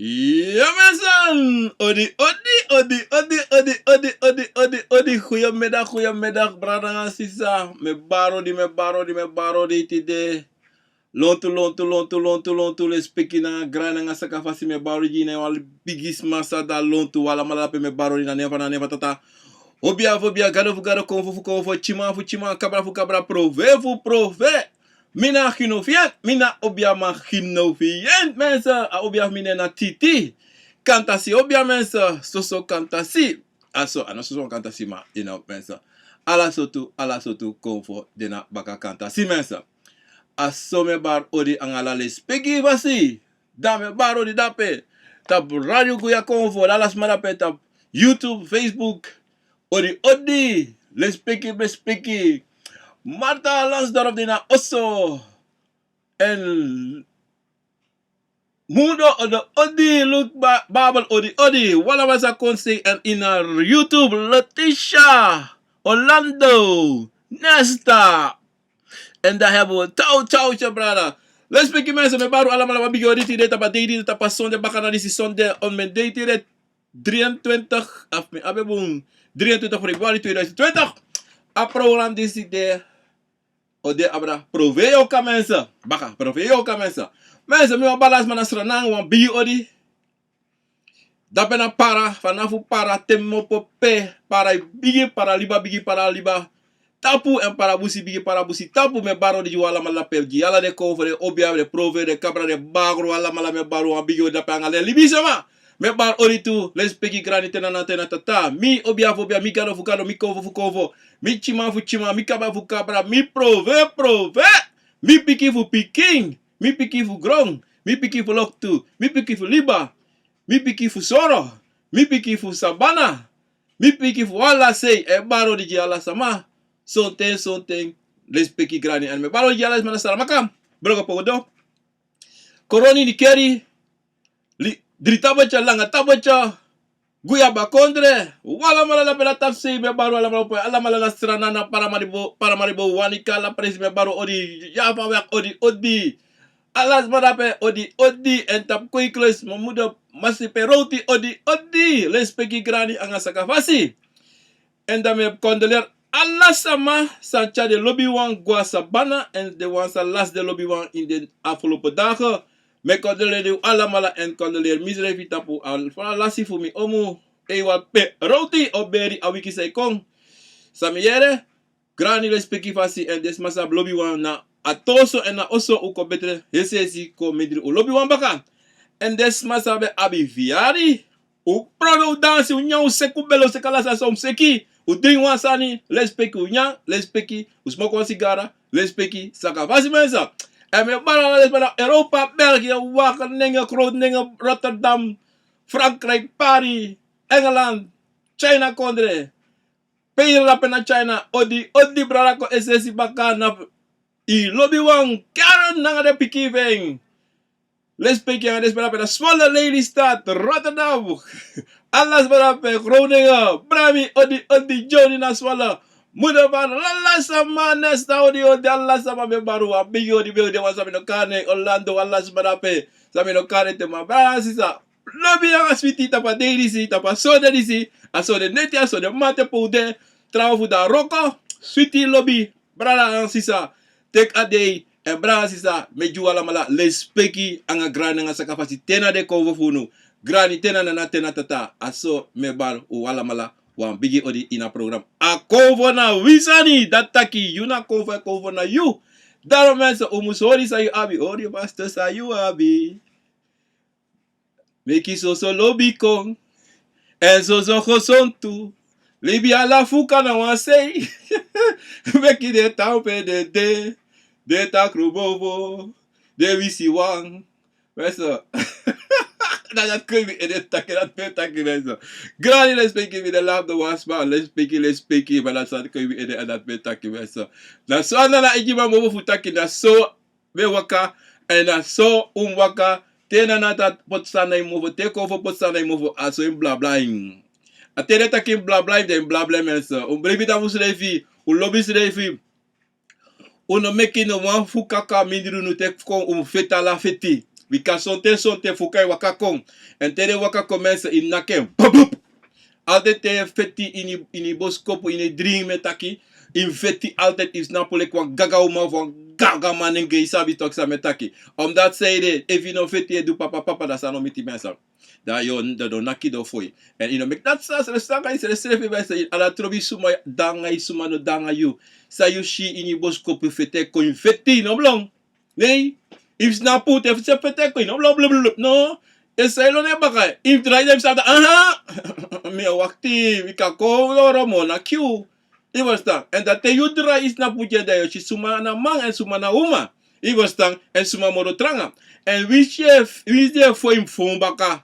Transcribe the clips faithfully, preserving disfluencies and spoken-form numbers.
Yo, mensen! Odi, odi, odi, odi, odi, odi, odi, odi, odi, odi. Goedemiddag, goedemiddag, brada nanga sisa. Mi e bari odi, mi e bari odi, mi e bari odi tide. Lontu, lontu, lontu, lontu, lontu, lespeki nanga grani nanga sakafasi, mi e bari odi gi na wan bigisma san de na lontu, wi alamala drape mi e bari odi na nen fu, na nen fu Tata. Obia fu obia, gado fu gado, konfo fu konfo, tyiman fu tyiman, kabra fu kabra, prove fu prove. Mi na Gino Fien, mi na Obia man Gino Fien, mensen. A obia fu mi nen na Titi. Kantasi obia, mensen, soso kantasi. A so, a no soso kantasi ma, you know, mensen. Ala sortu, ala sortu konfo de na baka kantasi, mensen. A so mi e bari odi anga ala lespeki fasi. Dan mi e bari odi drape tapu Radio Guya Konfo, ala sma drape tapu YouTube, Facebook. Odi, odi, lespeki, lespeki. Marta Lansdorp de na oso. En Mundo, odi, odi, Luke Ba-, Babel, odi, odi. Wi alamala san kon si en ini YouTube, Letitia, Orlando, Nesta. En dan hebben we Tau Tau, brada. Lespeki, mensen, mi e bari un alamala wan bigi odi tide tapu a dei disi, tapu a sonde, baka na disi sonde, on mi e dei tide drieëntwintig, of mi abi bun, drieëntwintig februari tweeduizend twintig. A program disi de, o de abra, prove yu kan, mensen. Baka, prove yu kan, mensen. Mensen, mi wan bari ala sma na Sranan wan bigi odi. Drape na Para, fanafu Para te mi opo pe, Para bigi, Para liba, bigi Para liba tapu, en Para busi, bigi Para busi tapu, mi e bari odi gi wi alamala drape, gi ala den konfo, den obia, den prove, den kabra, den bakru, alamala mi e bari wan bigi odi drape anga den libisma. Mi e bari odi tu, lespeki grani, te na Tata, te na Tata. Mi obia fu obia, mi gado fu gado, mi konfo fu konfo, mi tyiman fu tyiman, mi kabra fu kabra, mi prove, prove, mi pikin fu pikin, mi pikin fu gron, mi pikin fu loktu, mi pikin fu liba, mi pikin fu soro, mi pikin fu sabana, mi pikin fu ala sei, e bari odi gi ala sama. Sonten, sonten, lespeki grani, en mi e bari odi gi ala sma na Saramaka, Broko, Pogodo, Koroni, Nikeri, Li-, Dri Tabetya, Langa Tabetya, Guyaba Kondre, wi alamala drape na tapusei, mi e bari wi alamala, alamala na Sranan, na Paramaribo, Paramaribo, Wanica, ala presi mi e bari odi, Java, wi odi, odi. Ala sma drape, odi, odi, en tapu Koikles, Mamuda, Masipe, Roti, odi, odi, lespeki grani anga sakafasi. En dan mi e kondoleri ala sama san tyari den lobiwan go na Sabana, en den wan san lasi den lobiwan ini den afgelopen dagen. Mi e kondoleri wi alamala, en kondoleri misrefi tapu a lasi fu mi omu. Ewa pe Roti o beri a wiki san e kon. San mi yere, grani, lespeki fasi, en den sma san abi lobiwan na a toso en na oso, un kon betre, yesi yesi kon mindri un lobiwan baka. En den sma san ben abi fiari, un pronde, un dansi, un nyan, un seki, un bele, un seki ala sani san un mus seki, un dringi wan sani, lespeki, un nyan, lespeki, un smoko wan sigara, lespeki, sakafasi, mensen. En mi e bari ala den sma na Europa, België, Wageningen, Groningen, Rotterdam, Frankrijk, Paris, Engeland, China Kondre, pe yu de drape na China, odi, odi brada, kon esesi baka na yu lobiwan Karen nanga den pikin fu en. Lespeki anga den sma drape na Zwolle, Lelystad, Rotterdam. Ala sma drape, Groningen, brada mi, odi, odi, Johnny na Zwolle. Muda van ala sama, Nesta, odi, odi, ala sama mi e bari wan bigi odi, mi odi, wan san mi no kari nen, Orlando, ala sma drape san mi no kari nen, te ma brada, sisa. Lobi anga switi tapu a dei disi, tapu a sonde disi, a sonde neti, a sonde mate pe un de, trawan fu dan wroko, switi lobi, brada anga sisa, teki a dei, en brada sisa, mi e gi un alamala lespeki anga grani anga sakafasi te na den konfo fu unu, grani, te na nana, te na tata, a so mi e bari un alamala wan bigi odi ini a program. A konfo na wi sani, dati taki yu na konfo, en konfo na yu. Daarom mensen, un mus hori san yu abi, hori vaste san yu abi. Meki soso lobi kon, en soso gesontu. Libi ala fuka na wan sei. Meki den tan pe den de, den takru bobo, den wisiwan. Mensen, na dati kon yu mi ede taki, dati mi e taki, mensen. Grani, lespeki, mi de laf de wasma, lespeki, lespeki, ma dati sani kon yu mi ede, dati mi e taki, mensen. Na so a nana Ingima mofu taki, na so mi e waka, en na so un mus waka, te nana tata poti sani na yu mofo, te konfo poti sani na yu mofo, a so yu mus blabla en. A te den taki yu mus blabla en, den yu mus blabla en, mensen. Un mus bribi tapu unsrefi, un lobi unsrefi. Un no meki no wan fuka kon mindri unu, te kon un mus feti ala feti. Bika sonten sonten fuka e waka kon. Èn te den waka kon, mensen, yu naki en. Bup, bup. Altijd te yu e feti ini, ini boskopu, ini dringi, mi e taki. Yu e feti altijd, yu e snapu leki wan gaga uman of wan gaga manenge, yu sabi toch san mi e taki. Omdat zij de, efu yu no feti, yu e du papa papa, dan san no miti, mensen. Dan yu o, dan yu o naki doro fu yu. Èn yu no meki dati sani, srefi sanga yu srefi, mensen. Ala trobi suma de anga yu, suma no de anga yu. San yu si ini boskopu, feti e kon, yu e feti, no blon. Nee, yu e snapu, te fu se feti e kon, no, bla, bla, bla, bla. No, e sai lo ne baka, yu e drai den sani, aha, mi e wakti, mi kan kon doro, mi o naki yu. Yu e ferstan? Èn dan te yu drai, yu e snapu, dan yu o si suma na man èn suma na uma. Yu e ferstan? Èn suma moro tranga. Èn winsi yu e, winsi yu e fon, yu mus fon baka.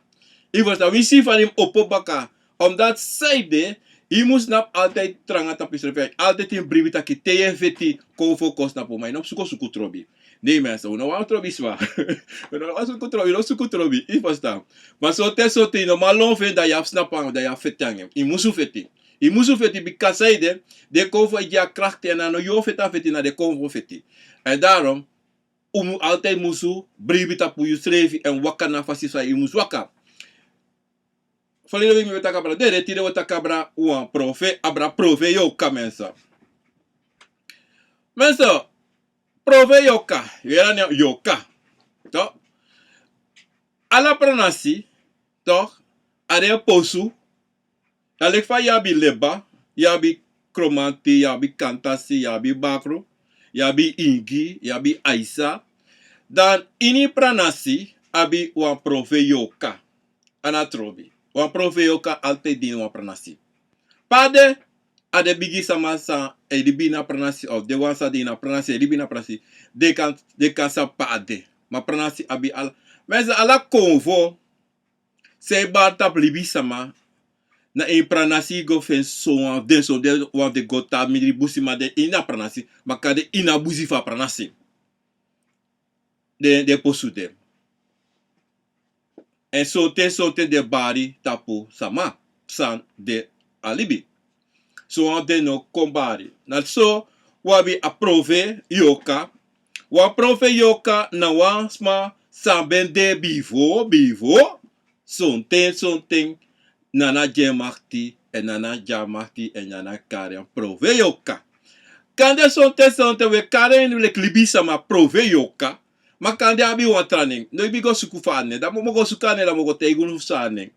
Yu e ferstan? Winsi yu fadon yu mus opo baka. Omdat zij de, yu mus snapu altijd tranga tapu yusrefi. Altijd yu mus bribi taki te yu e feti, konfo kon snapu, ma yu no mus go suku trobi. Nee, mensen, un no wani trobi sma. Un no wani suku trobi, un no suku trobi. Yu e ferstan? Ma sonten sonten yu no man lon fu en, dan yu abi snapu anga en, dan yu abi feti anga en. Yu musu feti. Yu musu feti, bika zij de, den konfo e gi a krakti, èn a no yu o feti a feti, na den konfo feti. Èn daarom, un mu altijd musu bribi tapu yusrefi èn waka na a fasi san yu musu waka. Verleden week mi ben taki abra dede, tide wi o taki abra wan profe, abra profe Yorka, mensen. Mensen, profe Yorka, yu yere a nen Yorka. Toch? Ala pranasi, toch? A de posu. Dan leki fa yu abi Leba, yu abi Kromanti, yu abi Kantasi, yu abi Bakru, yu abi Ingi, yu abi Aisa. Dan ini pranasi abi wan profe Yorka. A no trobi. Wan profe Yorka altijd de ini wan pranasi. Pe a de, a de bigi sama san e libi ini a pranasi, of den wan san de ini a pranasi, e libi ini a pranasi, den kan, den kan sabi pe a de. Ma pranasi abi ala. Ma a ala konfo san e bari tapu libisama, na ini pranasi yu go feni sowan fu den, so den wan fu den go tan mindri busiman de ini a pranasi, ma kande ini a busi fu a pranasi den, den posu de. Èn sonten sonten den bari tapu sama san de a libi. Sowan fu den no kon bari. Na so wi abi a profe Yorka. Wan profe Yorka na wan sma san ben de bifo, bifo. Sonten sonten, na a na gi en makti, èn na a na gi en makti, èn na a na kari en profe Yorka. Kande sonten sonten wi e kari en leki libisama profe Yorka. Ma kande a abi wan tra nen. No, yu mu go suku fa a nen. Dan mi o go suku a nen, dan mi o go taigi unu san a nen.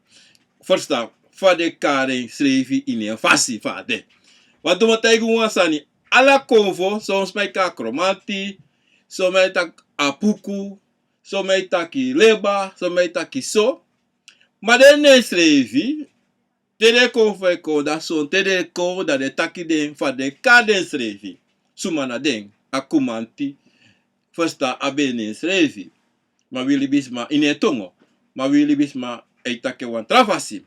Ferstan? Fa den kari ensrefi ini en fasi fa a de. Want mi o taigi unu wan sani. Ala konfo, son sma e kari Kromanti, son sma e taki Apuku, son sma e taki Leba, son sma e taki so. Ma den nen srefi, te den konfo e kon, dan sonten den kon, dan den taki den fa den kari densrefi. Suma na den, Akumanti, ferstan, a ben nen srefi. Ma wi libisma, ini en tongo. Ma wi libisma e taki en wan tra fasi.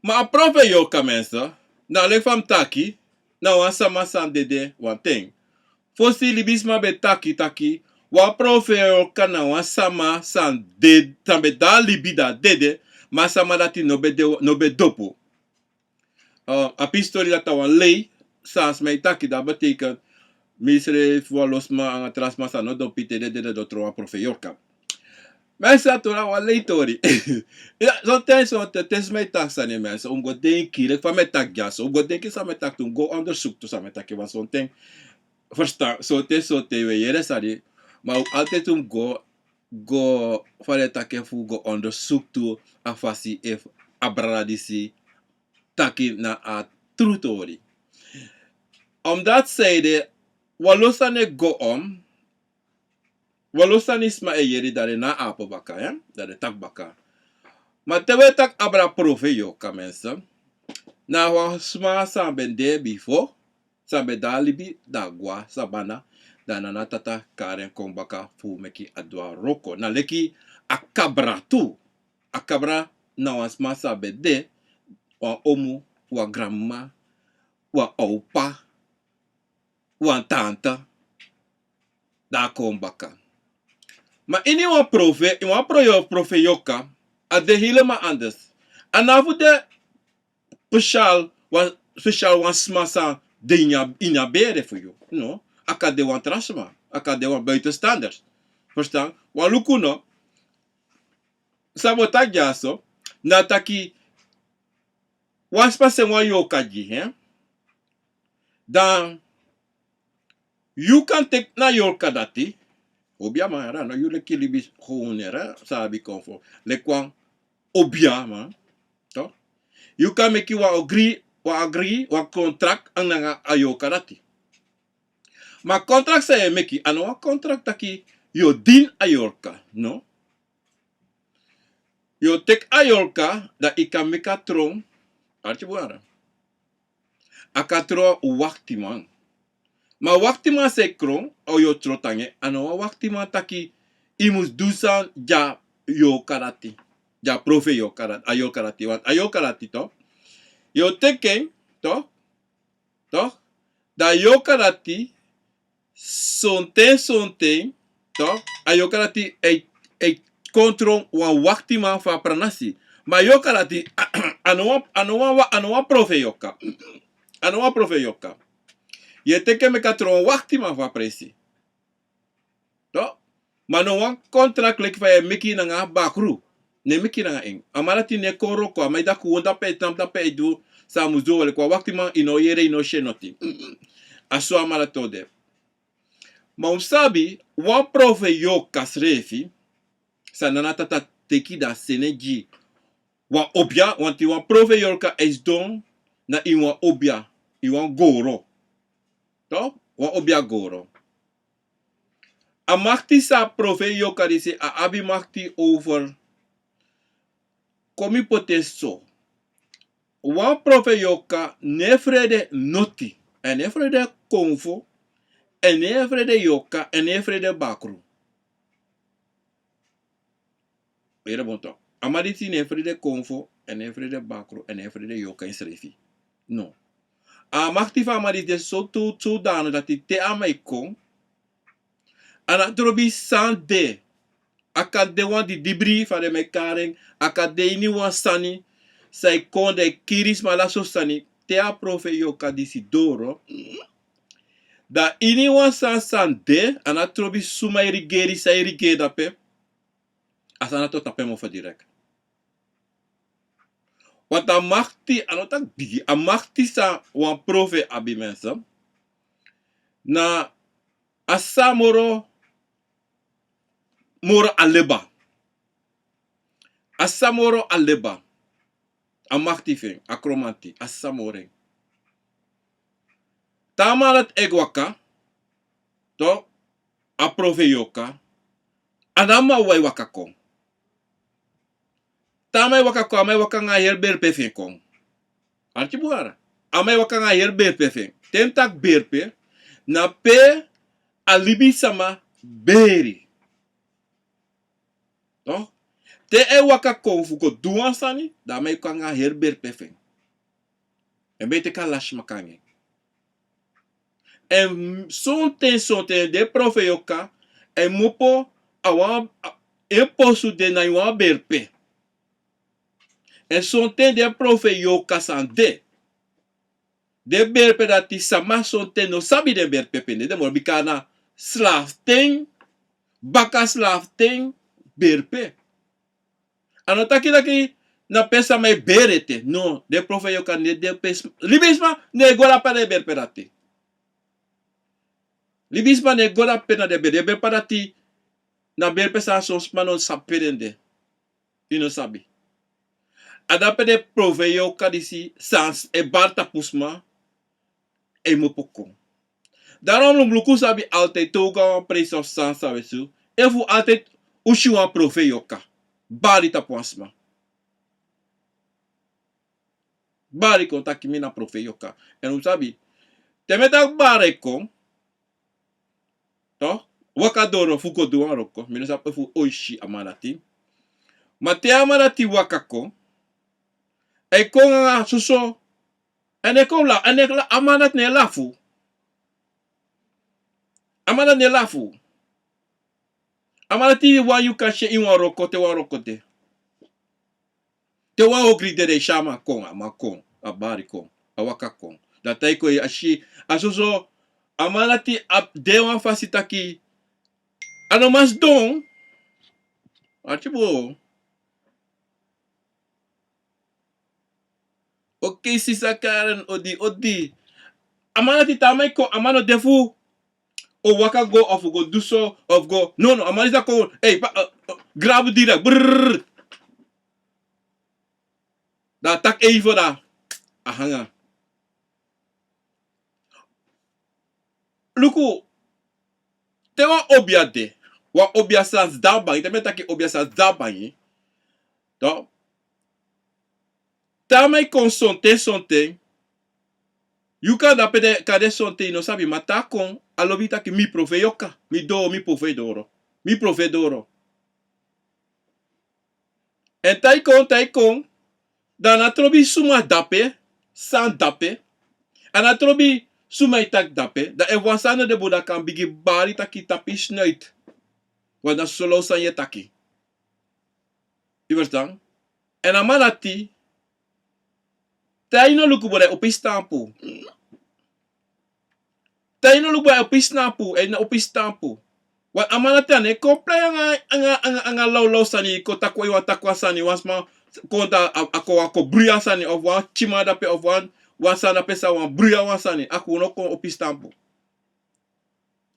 Ma a profe Yorka, mensen, na leki fa mi taki, na wan sama san dede wanten. Fosi libisma ben taki taki wan profe Yorka na wan sama san de, san ben de a libi, dan a dede, ma a sama dati no ben de, no ben dopu. Eh, a pisi tori dati na wan lei san sma e taki, dati betekent, misrefi wan lo sma anga tra sma san no dopu, te den dede, den o tron wan profe Yorka. Ma a tori na wan lei tori. Ya, sonten sonten te sma e taki sani, mensen, un mu go denki, leki fa mi e taki dyaso, un mu go denki san mi e taki tu, un mu go ondersuku tu san mi e taki, want sonten, ferstan, sonten sonten wi e yere sani, ma un altijd un mu go, go, fa den e taki, fu go ondersuku tu a fasi efu a brada disi taki na a tru tori. Omdat zij de, wan lo sani e go on, wan lo sani sma e yere, dan den no e apo baka, ya, dan den taki baka. Ma te wi e taki abra profe Yorka, mensen, na wan sma san ben de bifo, san ben de a libi, dan a gwe a sabana, dan a nanatata kari en kon baka fu meki a du a wroko. Na leki a kabra tu. A kabra na wan sma san ben de, wan omu, wan granmama, wan owpa, wan tanta, dan a kon baka. Ma ini wan profe, ini wan pro-, profe Yorka, a de helemaal anders. A no abi fu de speciaal, wan, speciaal wan sma san de ini a, ini a bere fu yu. No, a kan de wan tra sma, a kan de wan buitenstanders. Verstaan? Wan luku no. San mi o taki dyaso, na taki wan sma seni wan yorka gi, hè? Dan yu kan teki na yorka dati, obiaman, no yu leki libi gewoon, hè, san abi kon fu leki wan obiaman, toch? Yu kan meki wan agri, wan agri, wan kontrak nanga a yorka dati. Ma kontrak san yu e meki, a no wan kontrak taki yu o dini a yorka, no. Yu o teki a yorka, dan yu kan meki a tron, arki bun nanga. A kan tron wan waktiman. Ma waktiman san e kon, o yu o tron nanga en, a no wan waktiman taki yu mus du san dya yorka dati. Dya profeiti yorka dati, a yorka dati, want a yorka dati toch. Yu o teki en, toch? Toch? Dan a yorka dati, sonten, sonten, toch? A yorka dati e, e kon tron wan waktiman fu a pranasi. Ma a yorka dati, a no wan, a no wan, a no wan profeiti yorka. A no wan profeiti yorka. Yu e teki en meki a tron wan waktiman fu a presi. Toch? Ma no wan kontrak leki fa yu e meki nanga a bakru. No e meki nanga en. A man dati no e kon wroko, a man e daku won, dape e tan, dape e du san a mus du, leki wan waktiman, yu no yere, yu no si en noti. A so a man dati o de. Ma un sabi, wan profeiti yorka srefi, san Nana Tata teki, dan seni en gi wan obia, want wan profeiti yorka e sidon na ini wan obia, ini wan goro. Toch? Wan obia goro. A makti san a profeiti yorka disi abi makti over, kon mi poti en so. Wan profeiti yorka no e frede noti. A no e frede konfo, a no e frede yorka, a no e frede bakru. Yere bun toch. A man disi no e frede konfo, a no e frede bakru, a no e frede yorka ensrefi. No. A makti fu a man disi de so tu, tu dano dati te a man e kon, a no trobi san de. A kan de wan didibri fa den e kari en, a kan de iniwan sani san e kon, den e kiri sma, ala sortu sani. Te a profeiti yorka disi doro, dan iniwan sani san de, a no trobi suma e rigeri, san e rigeri dape, a sani dati o tapu en mofo direct. Want a makti, a no taki bigi, a makti san wan profeiti abi, mensen, na a san moro, moro a leba. A san moro a leba. A makti fu en, a kromanti, a san moro en. Te a man dati e waka, toch, a profeiti yorka, a no a man wawan e waka kon. Te a man e waka kon, a man e waka nanga a heri berpe fu en kon. Arki bun nanga. A man e waka nanga a heri berpe fu en. Te mi taki berpe, na pe a libisama beri. Toch? Te a e waka kon fu go du wan sani, dan a man e kon nanga a heri berpe fu en. A man e teki a lasi maka nanga en. Èn sonten, sonten den profeiti yorka e mopo a wan, a, en posu de na ini wan berpe. Èn sonten den profeiti yorka san de, den berpe dati, sama sonten no sabi den berpe pe den de moro, bika na slafu ten, baka slafu ten berpe. A no taki taki na pe sama e beri ete. No, den profeiti yorka no e de pe s-, libisma no e go dape na den berpe dati. Libisma no e go dape na den berpe, den berpe dati, na berpe san son sma no sabi pe den de. Yu no sabi. A dape den profeiti yorka disi san e bari tapu sma e mopo kon. Daarom un mus luku, un sabi, altijd te un go na wan presi of san san we si, efu altijd un si wan profeiti yorka bari tapu wan sma. Bari kon taki mi na profeiti yorka. Èn un sabi, te mi e taki bari kon, toch, waka doro fu go du wan wroko, mi no sabi efu un e si a man dati. Ma te a man dati waka kon, a e kon nanga soso, a no e kon la-, a no e la-, a man dati no e lafu. A man dati no e lafu. A man dati wani yu kan si en ini wan wroko, te wan wroko de. Te wan ogri de, den e si a man kon, a man kon, a bari kon, a waka kon. Dan te a kon, a si, a soso, a man dati abi de wan fasi taki, A no man sidon. Arki bun. Okei, sisa Karen, odi, odi. A man dati te a man e kon, a man no de fu o waka go of go du so of go. No, no, a man disi kon, ei, pa, eh, eh, grabu direct. Brrr. Dan a taki even dan a hanga. Luku, te wan obia de, wan obia san sidon bangi, te mi e taki obia san sidon bangi, toch, te a man e kon sonten, sonten, yu kan de ape, kan de sonten, yu no sabi, ma te a kon, a lobi taki mi profeiti yorka, mi doro, mi profeiti doro, mi profeiti doro. Èn te a e kon, te a e kon, dan a no trobi suma de ape, san de ape. A no trobi suma e taki de ape, dan efu wan sani no de bun dan a kan bigin bari taki tapu yu snuit. Want na soso law sani yu e taki. Yu verstaan? Èn a man dati, te yu no luku bun dan yu opo yu stampu. Te yu no luku bun dan yu opo yu stampu, èn yu no opo yu stampu. Want a man dati a no e kon prei anga, anga, anga, anga lawlaw sani, kon taki wan, yu wani taki wan sani, wan sma kon dan a, a kon, a kon bruya sani, of wan pikinman de ape, of wan, wan sani de ape san wani bruya wan sani, a kon no kon opo yu stampu.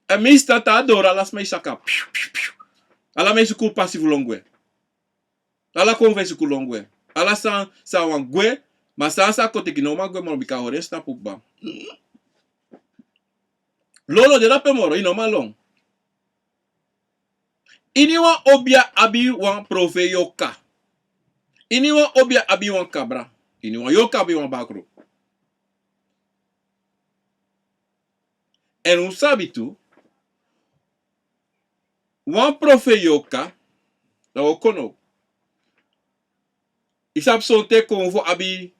Èn mi si taki a doro ala sma e saka. Piu, piu, piu. Ala man e suku pasi fu lon gwe. Ala kon fu e suku lon gwe. Ala san, san wani gwe, ma san, san kon teki no man gwe moro bika a hori en stampu kaba. Lon no de de ape moro, yu no man lon. Iniwan obia abi wan profeiti yorka. Iniwan obia abi wan kabra. Iniwan yorka abi wan bakru. Èn un sabi tu, wan profeiti yorka, dan un o kon now. Yu sabi sonten kon fu abi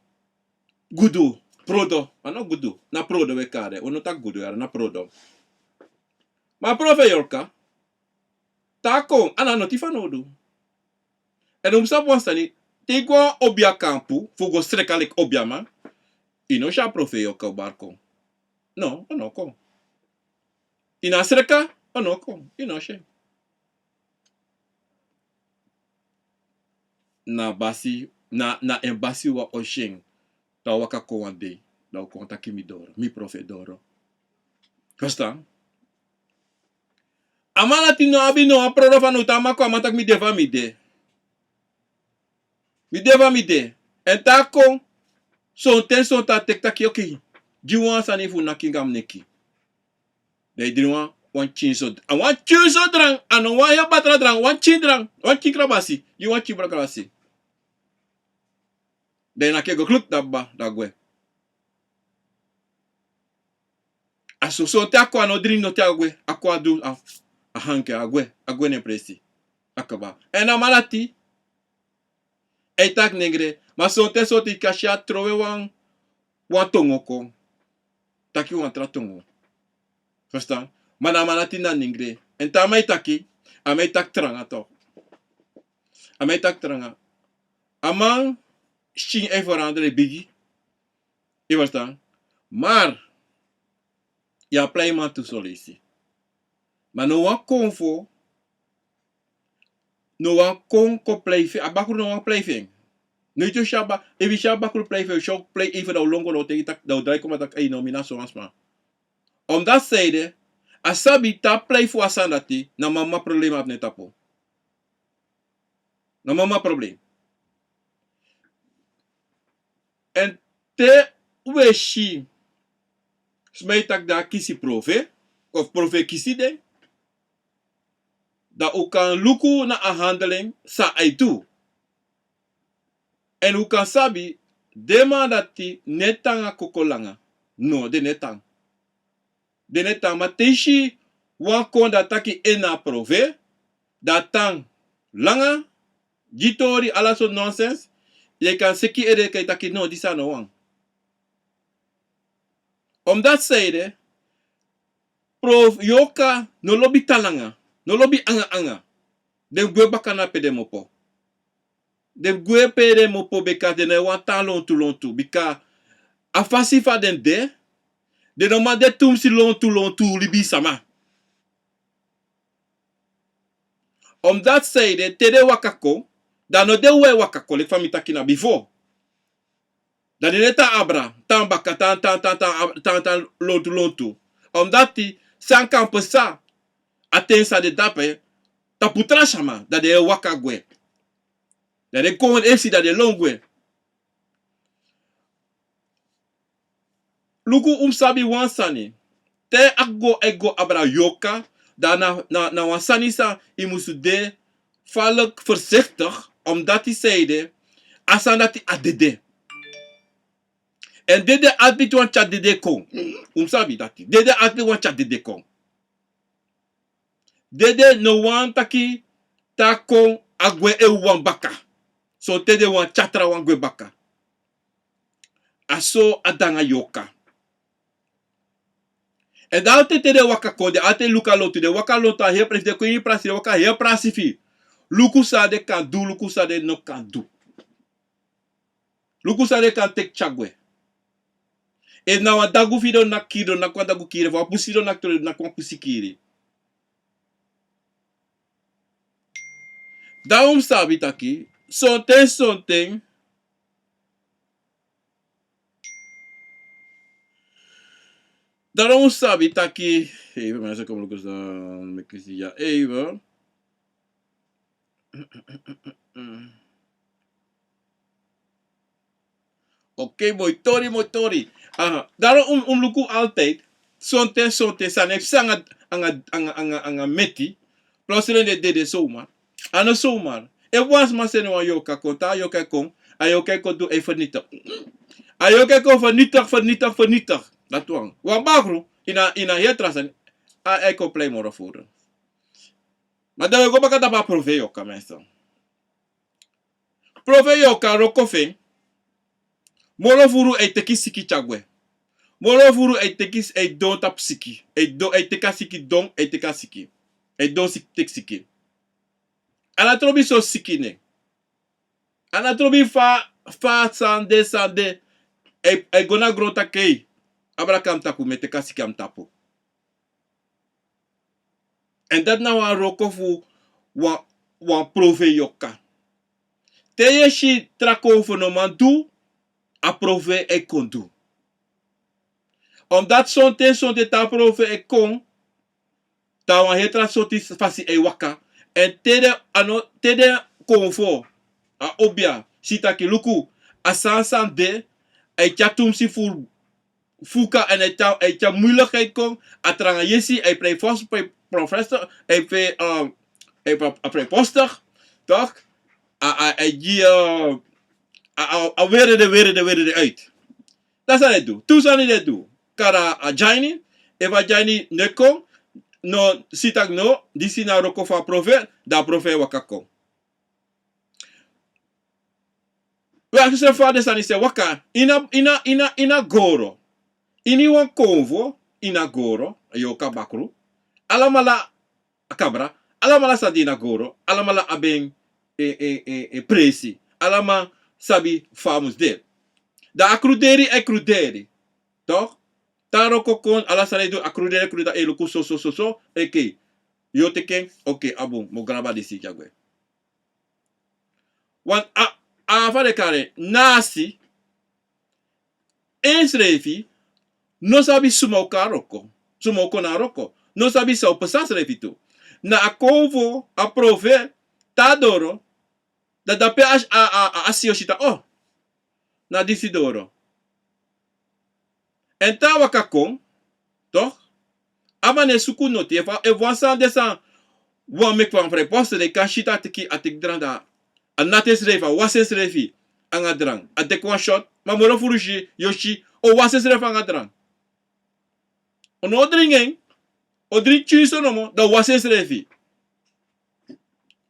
gudu, prodo, a no gudu, na prodo wi e kari en, un no taki gudu yara, na prodo. Ma profeiti yorka, te a kon, a no abi noti fanowdu. Èn un mus sabi wan sani, te yu go a obia kampu, fu go sreka leki obiaman, yu no si a profeiti yorka o bari kon. No, a no kon. Yu no sreka, a no kon, yu no si en. Na basi, na, na en basi wan o si en. Dan a waka kon wan dei, dan a kon taki mi doro, mi profeiti doro. Verstaan? A man dati no abi no wan prodo fanowdu, a man kon, a man taki mi de fa mi de. Mi de fa mi de. Èn te a kon, sonten, sonten a teki taki, okei, gi wan sani fu naki anga mi neki. Dan yu dringi wan, wan pikin so, a wan pikin so drank, a no wan heri batra drank, wan pikin drank, wan pikin krabasi, gi wan pikin bra krabasi. Dan yu naki en go kluk, dan a kaba, dan a gwe. A so, sonten a kon a no dringi noti, a gwe, a kon a du, a, a hanki, a gwe, a gwe na en presi. A kaba. Èn a man dati, e taki nengre, ma sonten, sonten yu kan si a trowe wan, wan tongo kon. Taki wan tra tongo. Verstaan? Ma na a man dati na nengre. Èn te a man e taki, a man e taki tranga toch. A man e taki tranga. A man skin e veranderen bigi. Yu verstaan? Maar, yu e prei man tu son leisi. Ma no wan konfo, no wan kon, kon prei fu en, a bakru no wan prei fu en. No, yu si a ba-, efu yu si a bakru prei fu en, yu si a prei even, dan a o lon go, dan a o teki taki, dan a o drai kon baka taki, ei, no, mi na so wan sma. Omdat zij de, a sabi taki a prei fu a sani dati, na mama problem a abi na en tapu. Na mama problem. Èn te un e si sma e taki den e kisi profeiti, of profeiti e kisi den, dan un kan luku na a handel san a e du. Èn un kan sabi, den man dati no e tan nanga koko langa. No, den no e tan. Den no e tan, ma te yu si wan kon dan a taki en na profeiti, dan a tan langa, gi tori, ala sortu nonsens, yu kan seki ede, kan yu taki no, disi a no wan. Omdat zij de, profeiti yorka no lobi tan langa, no lobi anga anga. Den gwe baka na pe den kmopo. Den gwe pe den kmopo, bika den no wani tan lontu lontu. Bika a fasi fa den de, den no man de tumsi lontu lontu libisama. Omdati sanede te den waka kon, dan no den wai waka kon leki fa mi taki na bifo. Dan den de tan abra, tan baka, tan tan tan tan ab- tan tan lontu lontu. Omdati san kan pasa, a ten san den de dape, tapu tra sama, dan den e waka gwe. Dan den kon esi, dan den lon gwe. Luku, un mus sabi wan sani. Te a go, a e go abra yorka, dan na, na, na wan sani san yu musu de falk voorzichtig, omdati sanede, a sani dati a dede. Èn dede abi tu wan tyari dede kon. Un mus sabi dati. Dede abi wan tyari dede kon. Dede no wani taki te a kon a gwe en wan baka. Sonten den wani tyari trawan gwe baka. A so a de nanga yorka. Èn dan altijd te den waka kon, den altijd luku a lontu, den waka lontu a heri prasi, den kon ini prasi, den waka heri prasi fu luku san den kan du, luku san den no kan du. Luku san den kan teki tyari gwe. Efu na wan dagu fu yu den o naki kiri, den o naki wan dagu kiri. Efu wan pusi den o naki, den o naki wan pusi kiri. Dan un mus sabi taki, sonten, sonten, dan un mus sabi taki, even mensen komen luku san, meki mi si ya, even. Ok, moi tori, moi tori. Aha. Daarom un, un mus luku altijd. Sonten, sonten, san e psa anga, anga, anga, anga, anga meti. Plotseling den dede zomaar. A no zomaar. Efu wan sma seni wan yorka kon, te a yorka e kon, a yorka e kon du, a e vernietig. A yorka e kon vernietig, vernietig, vernietig. Dati wan. Wan bakru, ini a, ini a heri tra sani, a, a e kon plei moro furu. Ma dan wi e go baka tapu a profeiti yorka, mensen. Profeiti yorka, wroko fu en, moro furu a e teki siki tyari gwe. Moro furu a e teki, a e don tapu siki. A e don, a e teki a siki don, a e teki a siki. A e don siki, teki siki. A no trobi so siki nen. A no trobi fa, fa san de, san de. A e, a e go na gron taki, abra kon na mi tapu, mi e teki a siki na mi tapu. Èn dati na wan wroko fu wan, wan profeiti yorka. Te yu e si tra konfo no man du, a profeiti e kon du. Omdati sonten, sonten te a profeiti e kon, dan wan heri tra sortu fasi a e waka. Èn te den, a no, te den konfo, a obia, si taki luku, a sani san de, a e tyari tumsi fu fuka, èn a e tyari, a e tyari moeilijkheid kon, a tranga yesi, a e prei fos, prei professor, a e prei, um, a e pre-, a prei postig, toch? A, a, a e gi, uh, a, a, a were de, were de, were de uit. Dati san den e du. Tu sani den e du. Kari a dyani, efu a dyani no e kon, no, si taki no, disi na wroko fu a profeiti, dan a profeiti e waka kon. Wi aksi ensrefi fa den sani sa e waka ini a, ini a, ini a, ini a goro. Ini wan konfo, ini a goro, a yorka bakru. Alamala a kabra, alamala sa de ini a goro, alamala abi en, e, e, e, e presi. Alamala sabi fa a mus de. Dan a kruderi, a e kruderi. Toch? Te a wroko kon, ala sani e du, a kruderi, a kruderi, e luku so, so, so, so, eke. Yu o teki en, oké, a bun, mi o graba disi tyari gwe. Want a, a fa den kari en, nasi, ensrefi, no sabi suma o kon na wroko, suma o kon na wroko, no sabi san o pasa srefi tu. Na a konfo, a profeiti, te a doro, dan dape a, a, a, a si o si taki, oh, na disi doro. Èn te a waka kon, toch? A man e suku noti, efu, efu wan sani de san wani meki wan vrijpostig, dan yu kan si taki a teki, a teki drank, dan a nati ensrefi, a wasi ensrefi anga drank. A teki wan shot, ma moro furu si, yu o si, o wasi ensrefi anga drank. O no o dringi en, o dringi tyunso nomo, dan o wasi ensrefi.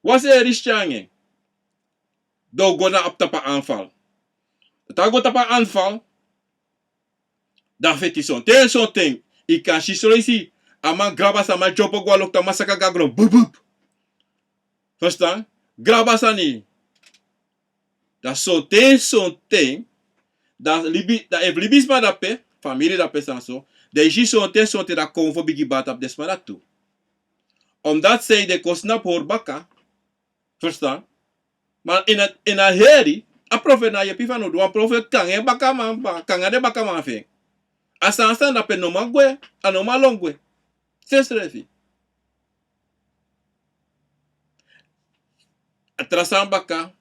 Wasi e risi tyari anga en. Dan o go na a tapu a aanval. Te a go tapu a aanval, dan feti sonten, sonten, yu kan si son leisi a man graba sani, a man dyompo go na loktu, a man saka go na gron, bup, bup. Verstaan? Graba sani. Dan sonten, sonten, dan libi, dan efu libisma de ape, famiri de ape, sani so, dan yu si sonten, sonten dan konfo bigin bari tapu den sma dati tu. Omdati san yu de kon snapu hori baka, Verstaan? Ma ini a, ini a heri, a profeti na yepi fanowdu. Wan profeti kan nanga en bakaman, ba, kan nanga den bakaman fu en. A sani san drape no man gwe, a no man lon gwe. Sensrefi. A tra sani baka,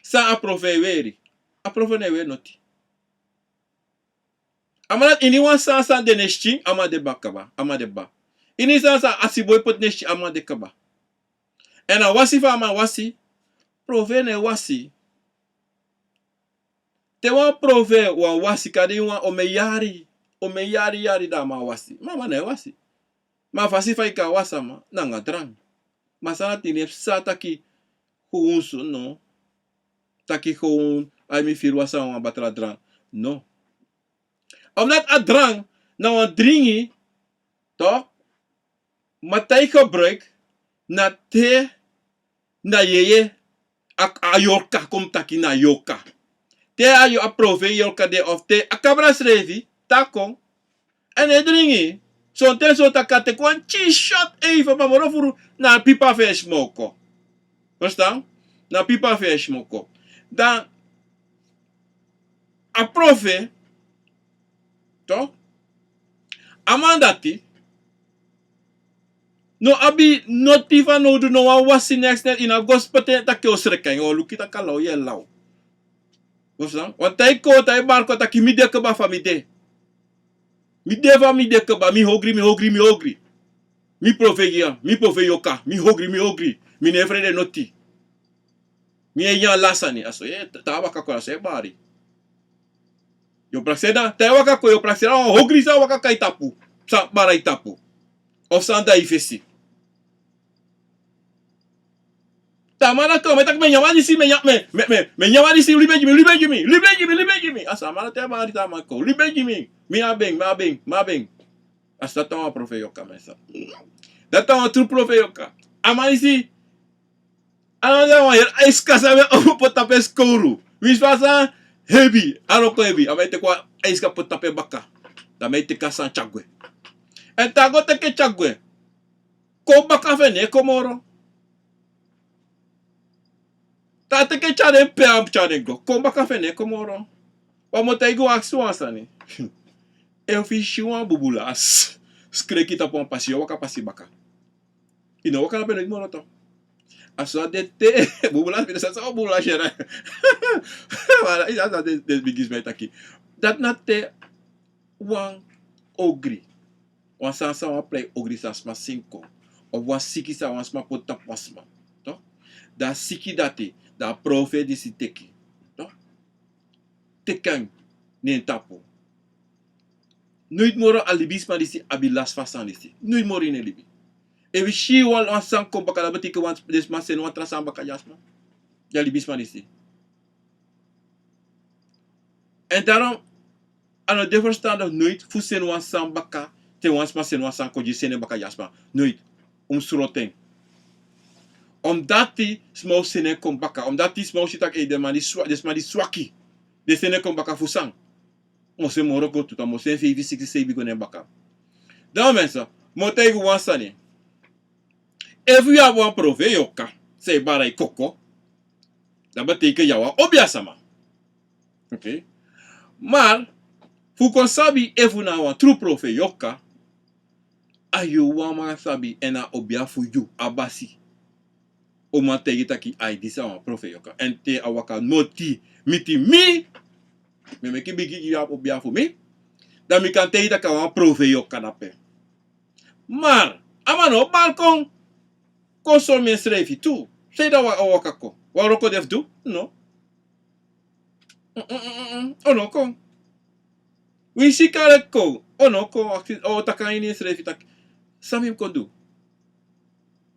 san a profeti e weri. A profeti no e weri noti. A man dati, ini wan sani san de na en sikin, a man de kaba, a man de kaba. Ini sani san a siboi poti na en sikin, a man de kaba. Èn a wasi fa a man wasi, profeti no e wasi. Te wan profeti wani wasi, kan de wan omeni yari, omeni yari, yari da a man wasi. Ma a man no e wasi. Ma a fasi fa yu kan wasi a man, nanga drank. Ma san dati, yu no e psa taki, gewoon so, no. Taki gewoon, ai, mi firi wasi a man, batra drank. No. Omdat a drank na wan dringi, toch? Ma te yu gebruik, na te, na yeye, a, a yorka, kon mi taki na yorka. Te a yo, a profeti yorka de of te a kabra srefi, te a kon. Èn e dringi. Sonten so taki a teki wan pikin shot, even, ma moro furu na pipa fu en smoko. Verstaan? Na pipa fu en smoko. Dan a profeti, toch? A man dati no abi noti fanowdu, no wan wasi, neks, neks, yu no abi go sipoti en taki o sreka, yu o luku taki a law, yu e law. Verstaan? Want te yu kon, te yu bari kon taki mi de kaba fa mi de. Mi de fa mi de kaba, mi hongri, mi hongri, mi hongri. Mi profeti ya, mi profeti yorka, mi hongri, mi hongri. Mi no e frede noti. Mi e nyan ala sani, a so yu e, te a waka kon a so yu e bari. Yu o prakseri, te a waka kon yu o prakseri wan hongri san waka kon a yu tapu, san bari a yu tapu. Of san de a yu fesi. Te a man dati kon, mi e taki mi e nyan wan disi, mi e nyan, mi e, mi e, mi e, mi e nyan wan disi, libi gi mi, libi gi mi, libi gi mi, libi gi mi. A so a man dati e bari, te a man kon, libi gi mi, mi abi en, mi abi en, mi abi en. A so dati na wan profeti yorka, mensen. Dati na wan tru profeti yorka. A man disi, a no de wan heri aiska san mi e opo poti tapu en skowru. Winsi fa a sani hebi, a no kon hebi. A man e teki wan aiska poti tapu en baka. Dan a man e teki a sani tyari gwe. Èn te a go teki en tyari gwe, kon baka fu en no e kon moro. Te a teki en tyari en pe a mus tyari en go, kon baka fu en no e kon moro. Wan mi o taigi wan, aksi wan sani. Efu yu si wan bubulas skreki tapu wan pasi, yu o waka pasi baka. Yu no waka na pe noiti moro tu. A so a de te, bubulas, mi no sabi san bubulas yere. Wala, a so a de, den bigisma e taki. Dati na te wan ogri. Wan sani san wan prei ogri san sma seni kon. Of wan siki san wan sma poti tapu wan sma. Toch? Dan a siki dati, dan a profeti disi teki. Toch? Teki en na en tapu. Noiti moro a libisma disi abi lasi fu a sani disi. Noiti moro ini en libi. Efu yu si wan, wan sani kon baka, dati betekent wan, den sma seni wan tra sani baka gi a sma. Gi a libisma disi. Èn daarom, a no de verstandig noiti fu seni wan sani baka, te wan sma seni wan sani kon gi yu, seni en baka gi a sma. Noiti. Un mus sroto en. Omdati sma o seni en kon baka. Omdati sma o si taki, ei, den man disi swa-, den sma disi swaki. Den seni en kon baka fu san? Mi o seni moro go tu, dan mi o seni feifi, siksi, seibin go na en baka. Dan mensen, mi o taigi un wan sani. Efu yu abi wan profeti yorka san e bari yu koko, dati betekent yu na wan obiasma. Oké. Maar fu kon sabi efu na wan tru profeti yorka, a yu wawan man sabi, èn a obia fu yu, a basi. O man taigi taki, ai, disi na wan profeti yorka. Èn te a waka noti miti mi, mi e meki bigi gi yu a obia fu mi, dan mi kan taigi taki a wan profeti yorka dape. Maar a man no o bari kon, kon sori mi ensrefi tu. San ede a waka kon? Wan wroko den fu du? No. Mm, mm, mm, mm, mm. O no kon. Winsi kari kon, o no kon, aksi, o taki a ini ensrefi taki, san mi mus kon du?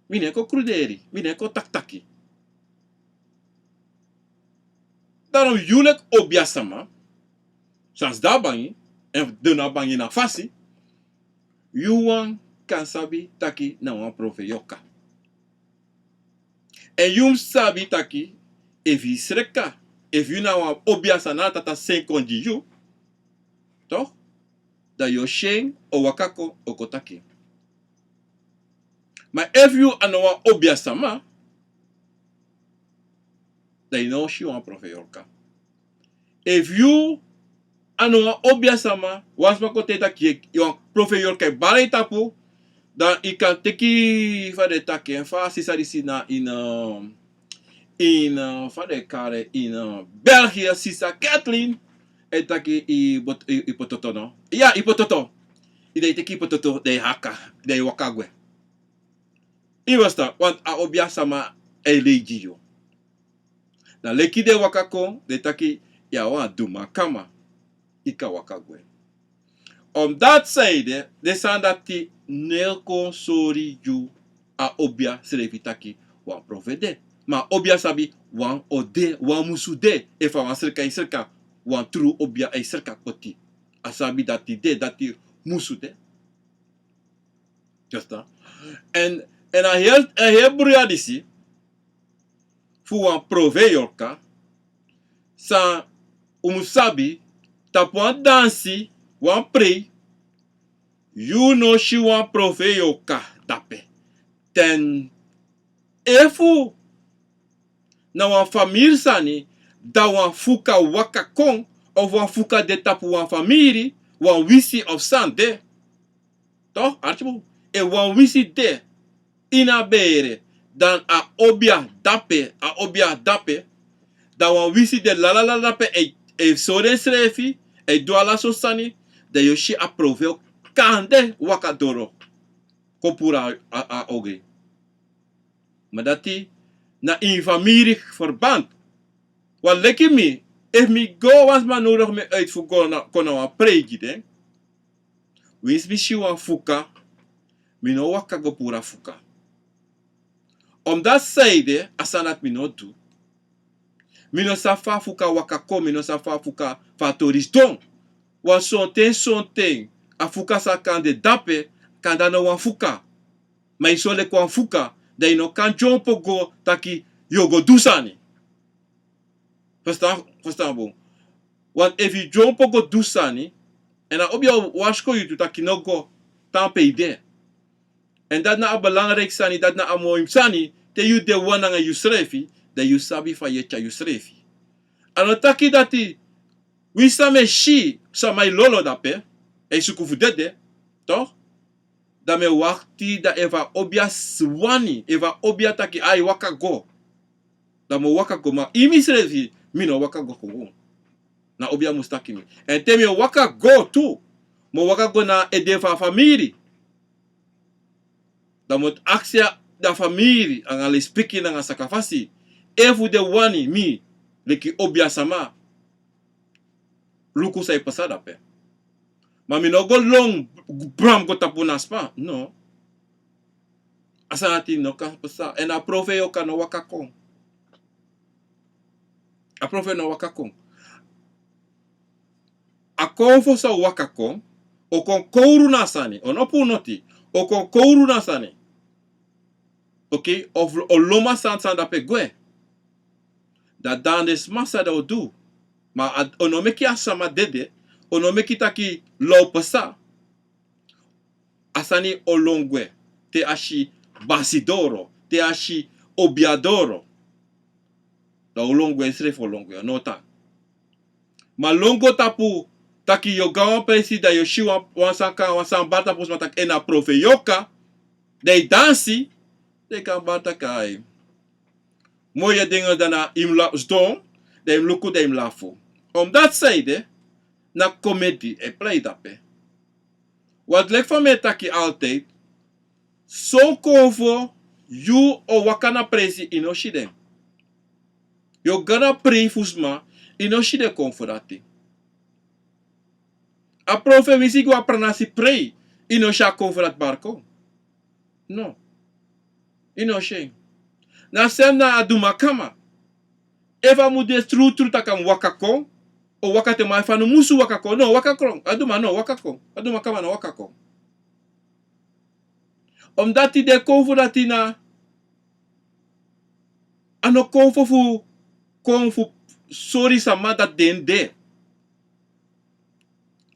Mi no e kon kruderi, mi no e kon takitaki. Daarom yu leki obiasma, san sidon a bangi, èn de na bangi na fasi, yu wawan kan sabi taki na wan profeti yorka. Èn yu mus sabi taki, efu yu sreka, efu yu na wan obiasma san a Tata seni kon gi yu, toch? Dan yu o si en o waka kon, o kon taki. Ma efu yu a no wan obiasma, dan yu no o si wan profeiti yorka. Efu yu a no wan obia sama, wan sma kon taki yu wan profeiti yorka e bari yu tapu, dan yu kan teki fa den taki en, fa a sisa disi na ini, ini, fa den kari en, ini België, sisa Kathleen, e taki yu pot-, yu, yu pototo no. Ya, yu pototo. Yu dan yu teki yu pototo, dan yu haka, dan yu waka gwe. Yu wasta, want a obia sama e lei gi yu. Dan leki den waka kon, den taki, yu a wan dumakama, yu kan waka gwe. Omdati san ede, den sani dati no e kon sori yu a obia srefi taki wan profeiti de. Ma a obia sabi wan o de, wan musu de, efu a wan sreka e sreka, wan tru obia e sreka koti. A sabi dati de, dati musu de. Justan. En, en a heri, a heri bruya disi, fu wan profeiti yorka, san un mu sabi, tapu wan dansi, wan prei, yu no si wan profeiti yorka dape. Ten efu na wan famiri sani, dan wan fuka waka kon, of wan fuka de tapu wan famiri, wan wisi of san de. Toch, arki bun. Efu wan wisi de ini a bere, dan a obia dape, a obia dape, dan wan wisi de lala lala dape, e, e sori ensrefi, e du ala sortu sani, dan yu o si a profeiti yorka kande waka doro kon puru a, a, a ogri. Ma dati na ini famiri verband. Wan leki mi, efu mi go wan sma nodigi mi uit fu go na, kon na wan prei gi den. Winsi mi si wan fuka, mi no waka go puru a fuka. Omdati san ede, a sani dati mi no du. Mi no sabi fa a fuka waka kon, mi no sabi fa a fuka, fa a tori sidon. Wan sonten, sonten, a fuka sa kan de dape, kande a no wan fuka. Ma yu so leki wan fuka, dan yu no kan dyompo go taki yu o go du sani. Ferstan, ferstan bun. Want efu yu dyompo go du sani, èn a obia o warskon yu tu taki no go, tan pe yu de. Èn dati na a belangrijk sani, dati na a moi sani, te yu de wan nanga yusrefi, dan yu sabi fa yu e tyari yusrefi. A no taki dati, winsi san mi e si, san mi e lolo dape, e suku fu dede, toch? Dan mi e wakti, dan efu a obia wani, efu a obia taki ai waka go. Dan mi o waka go, ma ini misrefi, mi no waka go kon. Na obia mus taki mi. Èn te mi o waka go tu, mi o waka go na ede fu a famiri. Dan mi o aksi a famiri, anga lespeki nanga sakafasi, efu den wani mi, leki obia sama, luku san e pasa dape. Ma mi no go lon bram go tapu na sma, no. A sani dati no kan pasa. Èn a profeiti yorka no waka kon. A profeiti no waka kon. A konfo san o waka kon, o kon kowru na a sani, o no puru noti, o kon kowru na a sani. Oké, of o lon a sani san dape gwe. Dan den sma sa dan o du. Ma a, o no meki a sama dede, o no meki taki lo pasa. A sani o lon gwe, te a si basi doro, te a si obia doro. Dan o lon gwe, srefi o lon gwe, no tan. Ma lon go tapu, taki yu o go na wan presi, dan yu o si wan, wan sani kon, wan sani bari tapu sma taki en na profeiti yorka, dan yu dansi, dan yu kan bari taki ai. Moi e denki dan na yu mus la-, sidon, dan yu mus luku, dan yu mus lafu. Omdati san ede, na komedi e plei dape. Want leki fa mi e taki altijd, son konfo, yu o waka na presi, yu no si den. Yu o go na prei fu sma, yu no si den konfo dati. A profeiti winsi gi wan pranasi prei, yu no si a konfo dati bari kon. No. Yu no si en. Na sem na a dumakama. Efu a mu de trutru taki a mu waka kon, o waka te, ma efu a no musu waka kon, no waka kon. A duma no waka kon. A dumakama no waka kon. Omdati den konfo dati na, a no konfo fu, konfo fu sori sama dati den de.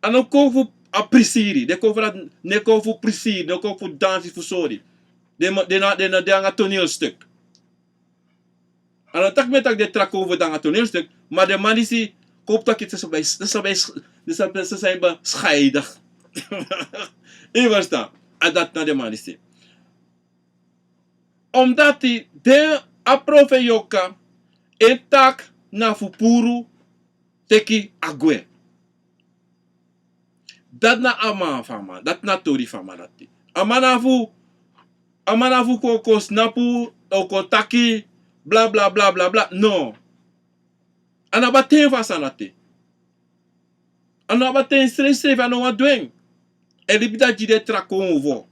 A no konfo fu a prisiri, den konfo dati no e konfo fu prisiri, no e konfo fu dansi fu sori. Den ma-, den na, den na, den anga toneelstuk. A no taki mi e taki den tra konfo de nanga toneelstuk, ma den man disi, kopu taki den sa ben, den sa ben, den sa ben, den sa ben scheidig. Yu e ferstan? A dati na den man disi. Omdati den, a profeiti Yorka, en taki na fu puru teki a gwe. Dati na a man fu a man, dati na a tori fu a man dati. A man na fu, a man na fu kon, kon snapu, o kon taki, bla, bla, bla, bla, bla. No. A no abi a ten fu a sani dati. A no abi a ten srefsrefi, a no wani du en. En libi dati gi den tra konfo.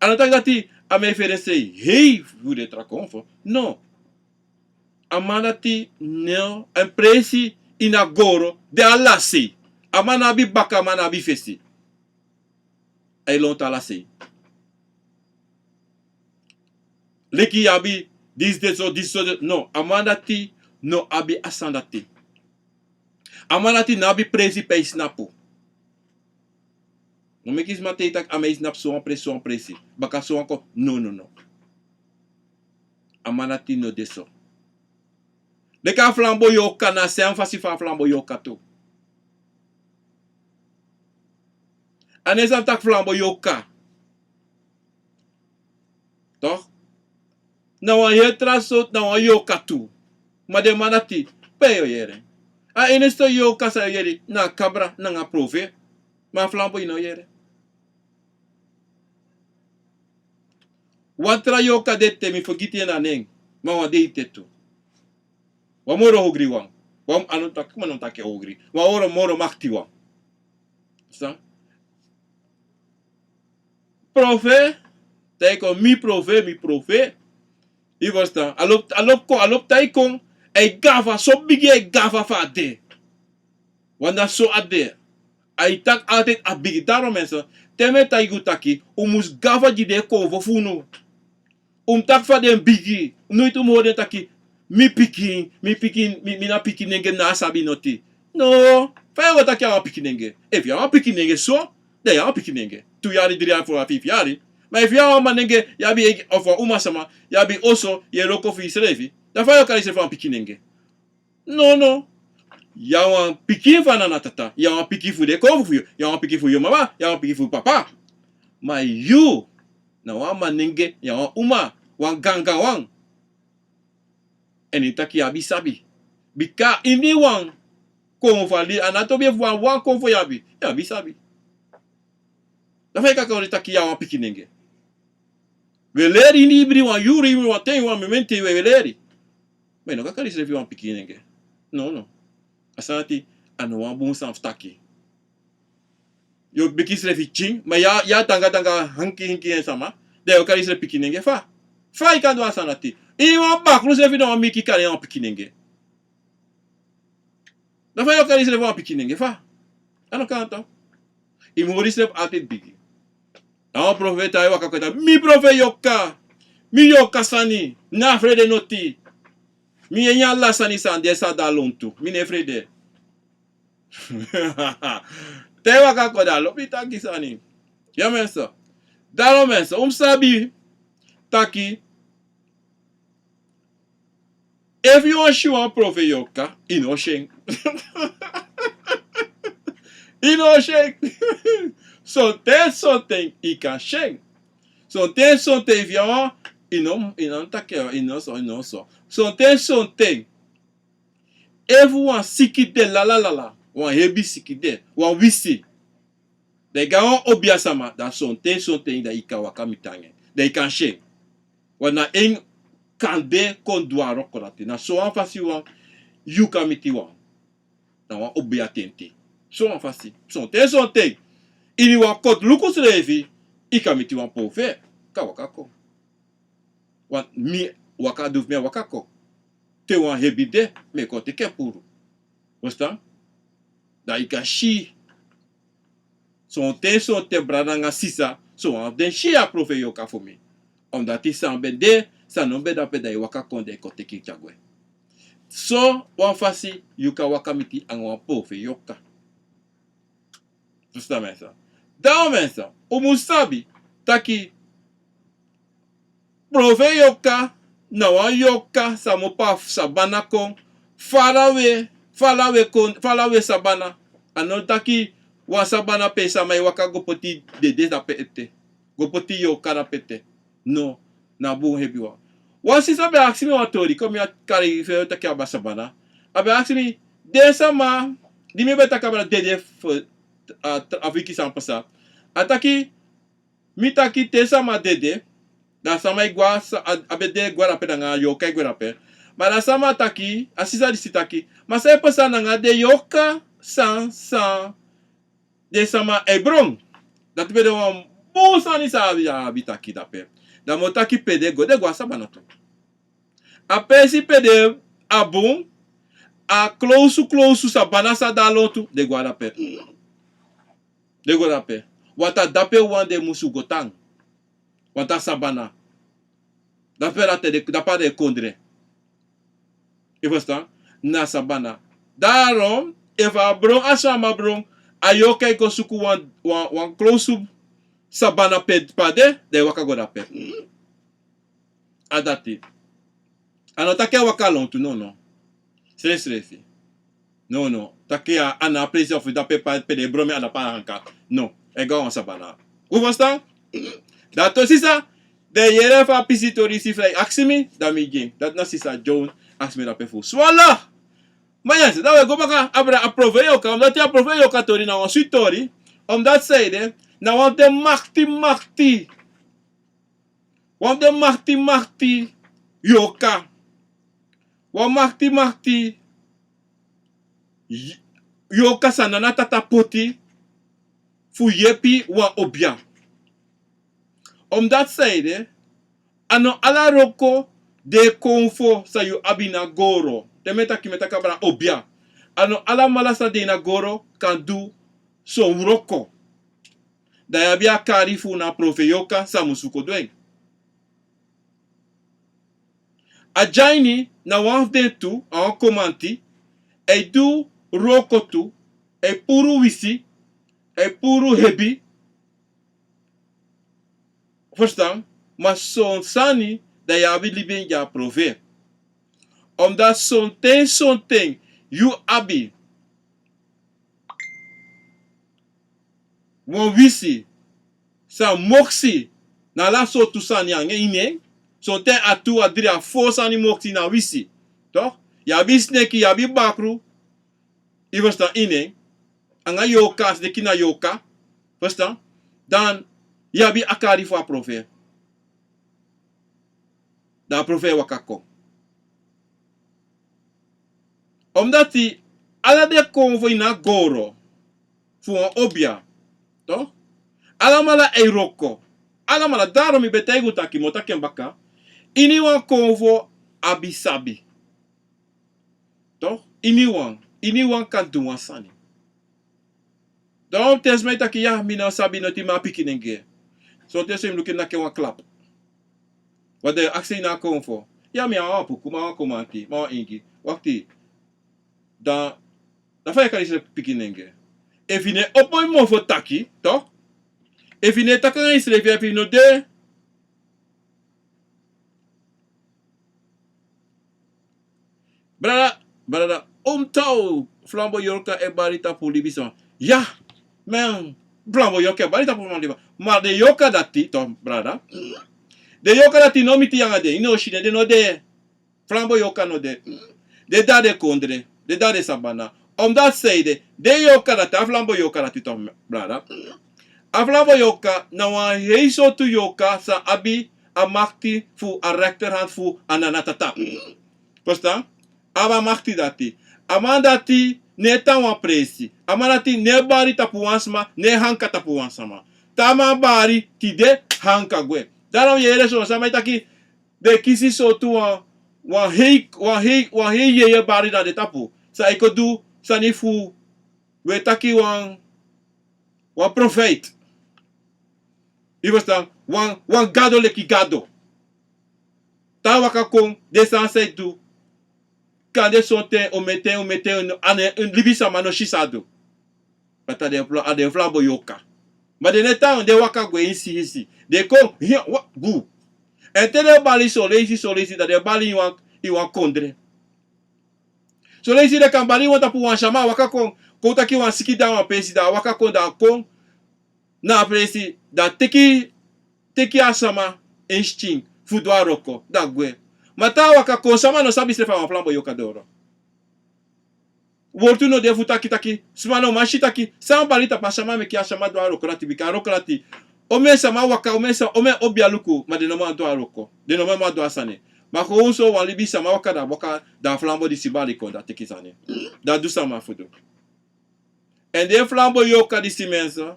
A no taki dati a man e feni en sei hei fu den tra konfo. No. A man dati no, en presi ini a goro, de ala sei. A man no abi baka, a man no abi fesi. A e lontu ala sei. Leki yu abi disi de so, disi so de, no, a man dati no abi a sani dati. A man dati no abi presi pe a e snapu. No meki sma taigi taki a man e snapu sowan presi, sowan presi. Baka sowan kon, no, no, no. A man dati no de so. Leki a flambo Yorka, na a srefi fasi fu a flambo Yorka tu. A no e sabi taki flambo Yorka. Toch? Na wan heri tra sortu, na wan Yorka tu. Ma den man dati, pe yu o yere? A enigste Yorka san yu o yere, na a kabra, nanga a profeiti. Ma a flambo yu no o yere. Wan tra Yorka de ete, mi fergiti en na nen, ma wan de ete tu. Wan moro ogri wan. Wan, a no taki, ma no taki ogri. Wan moro, moro makti wan. San? Profeiti, taigi kon mi profeiti, mi profeiti. Yu e ferstan? A lobi, a lobi kon, a lobi taigi kon. A e gafa, so bigi a e gafa fu a de. Want na so a de. A e taki altijd a bigi. Daarom mensen, te mi e taigi un taki, un mus gafa gi den konfo fu unu. Un mus taki fa den bigi. Noiti un mus hori den taki, mi pikin, mi pikin, mi, mi na pikinenge, mi no sabi noti. No, fa yu o taki yu na wan pikinenge? Efu yu na wan pikinenge so, dan yu na wan pikinenge. Tu yari, dri yari, fo yari, fifi yari. Ma efu yu na wan manenge, yu abi egi, of wan umasma, yu abi oso, yu e wroko fu yusrefi, dan fa yu o kari yusrefi wan pikinenge? No, no. Yu na wan pikin fu a nana tata, yu na wan pikin fu den konfo fu yu, yu na wan pikin fu yu mama, yu na wan pikin fu papa. Ma yu na wan manenge, yu na wan uma, wan gangawan. Èn yu taki yu abi sabi. Bika iniwan konfo, a no tobi efu wan, wan konfo yu abi, yu abi sabi. Dan fa yu kan kari taki yu na wan pikinenge? Wi e leri ini ibri wan yuru, ibri wan ten, wan momenti wi e leri. Ma yu no kan kari yusrefi wan pikinenge. No, no. A sani dati, a no wan bun sani fu taki. Yu o meki yusrefi pikin, ma yu a, yu a tanga tanga hanki hanki en sama, dan yu o kari yusrefi pikinenge fa? Fa yu kan du a sani dati? Yu wan bakru srefi no wani meki yu kari en wan pikinenge. Dan fa yu o kari yusrefi wan pikinenge fa? A no kan toch. Yu mus hori yusrefi altijd bigi. A wan profeiti e waka kon taki, mi profeiti Yorka. Mi Yorka sani. Mi no e frede noti. Mi e nyan ala sani san de, san de a lontu. Mi no e frede. Te yu waka kon, dan a lobi taki sani. Ya mensen. Daarom mensen, un mus sabi taki, efu yu wani si wan profeiti Yorka, yu no o si en. Yu no o si en. Sonten, sonten yu kan si en. Sonten, sonten efu yu wani, yu no, yu no taki, yu no so, yu no so. Sonten, sonten. Efu wan siki de, lalalala, wan hebi siki de, wan wisi, dan yu go na wan obiasma, dan sonten, sonten dan yu kan waka miti anga en. Dan yu kan si en. Want na en kande kon du a wroko dati. Na sowan fasi wan, yu kan miti wan. Na wan obiatenti. Sowan fasi. Sonten, sonten. Ini wan koti luku srefi, yu kan miti wan profeiti. Kan waka kon. Want mi waka, du fu mi e waka kon. Te wan hebi de, mi e kon teki en puru. Verstaan? Dan yu kan si. Sonten, sonten brada nanga sisa, sowan fu den si a profeiti Yorka fu mi. Omdat san ben de, san no ben de dape, dan yu waka kon, dan yu kon teki en tyari gwe. Sowan fasi yu kan waka miti anga wan profeiti Yorka. Verstaan mensen? Daarom mensen, un mus sabi taki profeiti Yorka na wan yorka san mu opo a sabana kon, farawe, farawe kon, farawe sabana. A no taki wan sabana pe sama e waka go poti dede dape ete, go poti yorka dape ete. No, na bun hebi wan. Wan sisa ben aksi mi wan tori, kon mi e kari fu taki abra sabana. A ben aksi mi, den sama di mi ben taki abra dede fu a, a wiki san pasa. A taki, mi taki te sama dede, dan sama e gwe a sa-, a, a ben de gwe dape nanga yorka e gwe dape. Ma dan sama taki, a sisa disi taki, ma san e pasa nanga den yorka san, san den sama e bron. Dati ben de wan bun sani san a abi, a abi taki dape. Dan mi o taki pe den go, den go a sabana tu. A presi pe den a bun, a klowsu klowsu sabana san de a lontu, den go a dape. Den go dape. Wanta dape wan den musu go tan. Wanta sabana. Dape dati den, dape den kondre. Yu e ferstan? Na sabana. Daarom, efu a bron, a sama bron, a yorka e go suku wan, wan, wan klowsu sabana pe, pe a de, dan e waka go dape. A dati. A no taki a waka lontu, no, no. Srefsrefi. No, no. Taki a, a na a presi fu dape pe, pe den bron mi a dape a hanka. No. A e go a wan sabana. Un ferstan? Dati o sisa, den yere fu a pisi tori, efu yu e aksi mi, dan mi gi en. Dati na sisa Joan aksi mi dape fu Swala. Ma yes, dan wi e go baka abra a profeet yorka, omdat a profeet yorka tori na wan switi tori, omdat san ede, na wan fu den makti makti. Wan fu den makti makti yorka. Wan makti makti y-, yorka san Nana Tata poti fu yepi wan obia. Omdat san ede, a no ala wroko di e kon fu san yu abi na goro. Te mi e taki, mi e taki abra obia. A no alamala san de na goro kan du son wroko. Dan yu abi a kari fu na profeet yorka san musu kon du en. A dyaini na wan fu den tu, a wan komanti, a e du wroko tu, a e puru wisi, a e puru hebi. Ferstan? Ma son sani dan yu abi libi en gi a profeet. Omdat sonten, sonten yu abi wan wisi san moksi na ala sortu sani anga en ini en. Sonten a tu, a dri, a fo sani moksi na wisi. Toch? Yu abi sneki, yu abi bakru. Yu ferstan, ini en. Anga yorka, a sneki na yorka. Ferstan? Dan yu abi a kari fu a profeet. Dan a profeet waka kon. Omdati ala den konfo ini a goro fu wan obia, toch? Alamala e wroko. Alamala, daarom mi ben taigi un taki, mi o taki en baka. Iniwan konfo abi sabi. Toch? Iniwan, iniwan kan du wan sani. Dan te sma e taki, ya, mi no sabi noti, ma a pikinenge. Sonten so yu mus luku en naki en wan klap. Wan den e aksi en ini a konfo. Ya, mi a wan puku, ma wan komanti, ma wan ingi. Wakti. Dan, dan fa yu e kari yu srefi pikinenge? Efu yu no e opo yu mofo taki, toch? Efu yu no e taki anga yu srefi, efu yu no de Brada, brada, omtaw, flamboyant yorka e bari tapu libisma. Ya, men, flamboyant yorka e bari tapu libisma. Ma den yorka dati, toch, brada. Den yorka dati no miti yu anga den, yu no si den, den no de. Flamboyant yorka no de. Den de a den kondre, den de a den sabana. Omdati san ede, den yorka dati, a flamboyant yorka dati, toch, brada. A flamboyant yorka na wan hei sortu yorka san abi a makti fu a rechterhand fu a Nana Tata. Verstaan? A abi a makti dati. A man dati no e tan wan presi. A man dati no e bari tapu wan sma, no e hanka tapu wan sma. Te a man bari, tide, hanka gwe. Daarom yu e yere son sama e taki, den kisi sortu wan, wan hei, wan hei, wan hei yeye bari na den tapu. San e kon du sani fu, wi e taki wan, wan profeet. Yu verstaan? Wan, wan gado leki gado. Te a waka kon, den sani san e du. Kande sonten, ometen, ometen, a no, libisma no si san a du. Dati a den fla-, a den flamboyant yorka. Ma den no e tan, den waka gwe insi insi. Den kon, hia, wa, gu. Èn te den bali son leisi, son leisi, dan den bali ini wan, ini wan kondre. Son leisi den kan bali wan tapu wan sama, a waka kon, kon taki wan siki de na wan peesi, dan a waka kon, dan a kon na a peesi, dan teki, teki a sama en skin fu du a wroko, dan a gwe. Ma te a waka kon, sama no sabi srefi a wan flamboyoka doro. Wortu no de fu taki taki, sama no man si taki san a bali tapu a sama meki a sama du a wroko dati, bika a wroko dati, omeni sama waka, omeni sa, omeni obia luku, ma den no man du a wroko, den no man du a sani. Ma kon so wan libisama waka, dan a waka, dan a flambo disi bali kon, dan a teki sani, dan a du san a man fu du. Èn den flamboyoka disi, mensen,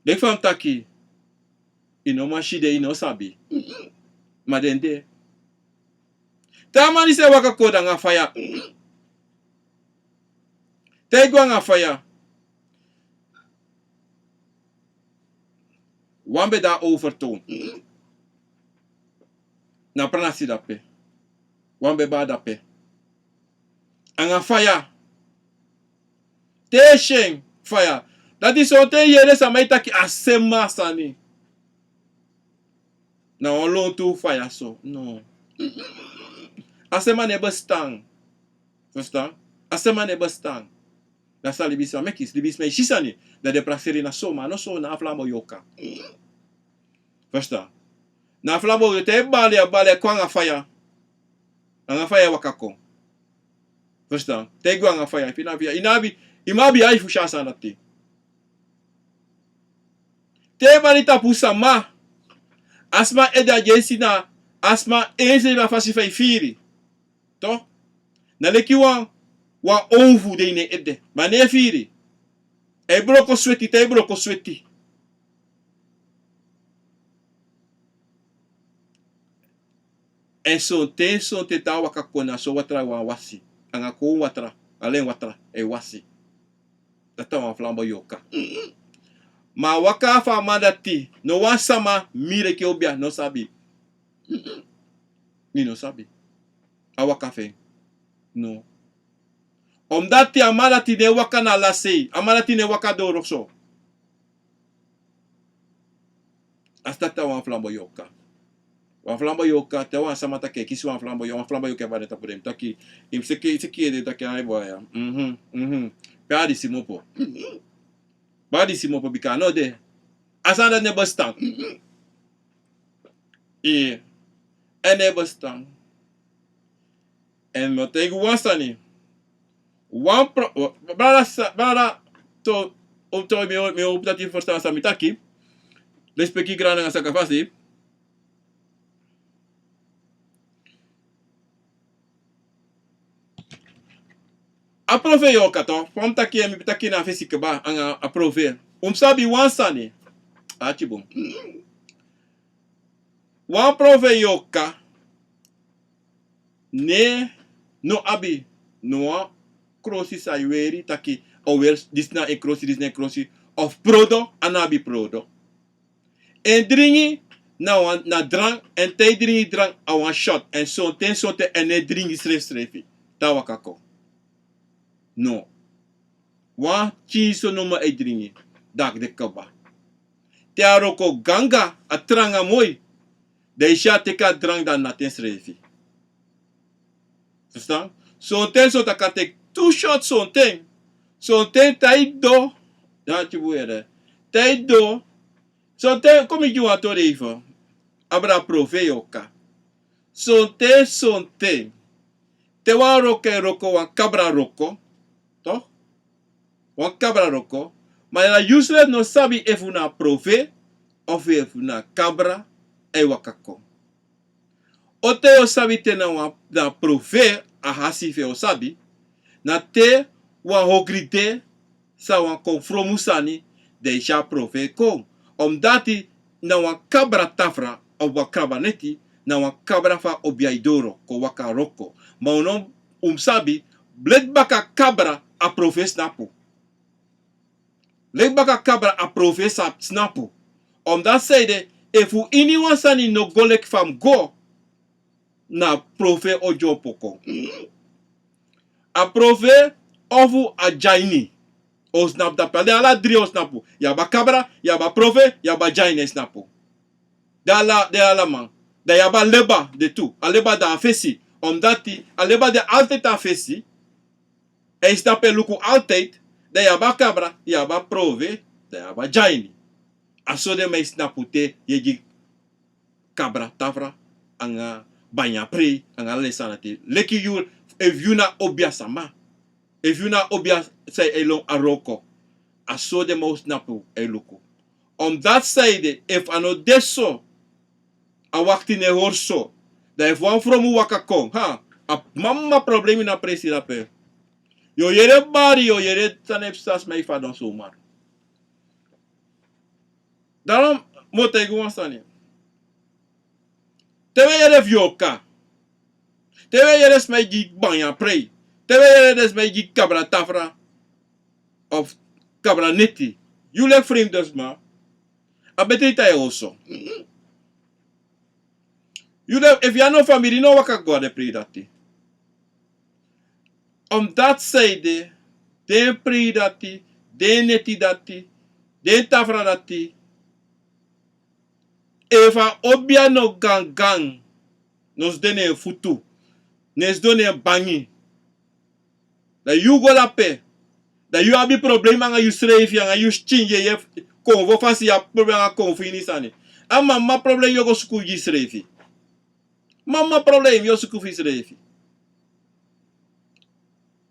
leki fa mi taki, i no man si den, i no sabi. Ma den de. Te a man disi e waka kon, dan anga faya. Te i go anga faya. Wan ben de a overtoom. Na pranasi dape. Wan ben bari dape. Anga faya. Te i si en, faya. Dati sonten i yere sama e taki a sema sani. Na wan lontu faya so. No. A sema no e bestaan. Verstaan? A sema no e bestaan. Dan san libisma meki, libisma e si sani. Dan den prakseri na soma, no so na a flamboyoka. Verstaan? Na a flamboyoka, te i bali, a bali, a kon anga faya. Anga faya waka kon. Verstaan? Te i go anga faya, efu i no abi, i no abi, i mu abi ai fu si a sani dati. Te i bali tapu sama, a sama ede a dyesi na, a sama enseefi a fasi fa i firi. Toch? Na leki wan, wan own fu den ini en ede. Ma a no e firi. A e broko sweti, te a e broko sweti. Èn sonten, sonten te a waka kon na so watra wani wasi. Anga kon watra, alen watra, a e wasi. Dati a wan flamboyoka. Ma a waka fu a man dati, no wan sama, mi leki obia, no sabi. Mi no sabi. A waka fu en. No. Omdati a man dati no e waka na ala sei. A man dati no e waka doro so. A sitati a wan flamboyoka. Wan flamboyoka, te wan sama taki e kisi wan flamboyoka, wan flamboyoka e bari tapu den, taki, i mu seki, seki ede taki ai boi ya. Mhm, mhm. Pe a disi mu opo. Pe a disi mu opo bika a no de. A sani dati no e bestaan. Ii. A no e bestaan. Èn mi o taigi wan sani. Wan pro-, brada sa-, brada to, o to mi o, mi o opo taki yu ferstan san mi taki. Lespeki grand'nanga saka fasi. A profeyoka to, fa mi taki en, mi taki na fesi kaba, anga a profe. Un mu sabi wan sani. Ati bun. Wan profeyoka, ne, no abi, no wan krosi san yu weri taki, o weri, disi na en krosi, disi na en krosi, of prodo, a no abi prodo. En dringi na wan, na drank, en te en dringi drank a wan shot, en sonten, sonten, en no e dringi srefsrefi, te a waka kon. No. Wan pikinso nomo e dringi, dan a de kaba. Te a wroko go anga, a tranga moi, dan i si a teki a drank dan na ten srefi. Verstaan? Sonten, sonten a kan teki tu shot sonten. Sonten te a e doo, dan a tyibu ede. Te a e doo, sonten, kon mi gi wan tori even. Abra profeyoka. Sonten, sonten. Te wan wroko e wroko, wan kabra wroko. Toch? Wan kabra wroko. Ma yu srefi no sabi efu na profe, of efu na kabra, a e waka kon. On ten yu o sabi te na wan, na profe, a hasi fu en o sabi, na te wan ogri de, san wan kon fromu sani, dan i si a profe kon. Omdati na wan kabra tafra, of wan kabra neti, na wan kabra fu a obiaidoro, kon waka wroko. Ma un no, un mu sabi, leki baka kabra a profe snapu. Leki baka kabra a profe sa-, snapu. Omdati saide, efu iniwan sani no go leki fa a mu go, na profe o dyompo kon. A profe ofu a dyaini. O snapu dape. A den ala dri o snapu. Yu abi a kabra, yu abi a profe, yu abi a dyaini, e snapu. Den ala, den ala man. Dan yu abi a leba de tu. A leba de a fesi. Omdati a leba de altijd a fesi. En yu snapu, e luku altijd. Dan yu abi a kabra, yu abi a profe, dan yu abi a dyaini. A so den man e snapu te yu e gi kabra tafra, anga banya prei, anga ala den sani dati. Leki yu, efu yu na obia sama. Efu yu na obia san e lon a wroko. A so den man o snapu e luku. Omdati saide, efu a no de so, a wakti no e hori so. Dan efu wan fromu waka kon, ha, a mama problemi na presi dape. Yu o yere bari, yu o yere san e psa, sma e fadon somar. Daarom mi o taigi wan sani. Te wi e yere fu yoka. Te wi e yere sma e gi banya prei. Te wi e yere den sma e gi kabra tafra. Of kabra neti. Yu leki frimdesma. A betri tan yu e oso. Yu leki, efu yu a no famiri, no waka go a den prei dati. Omdati saide, den prei dati, den neti dati, den tafra dati. Efu a obia no gangan, no sidon na en futu, no e sidon na en bangi. Dan yu go dape. Dan yu abi problema anga yusrefi, anga yu skin, yu e yere konfo fasi, yu abi problema anga konfo ini sani. A mama problema yu o go suku gi yusrefi. Mama problema yu o suku fu yusrefi.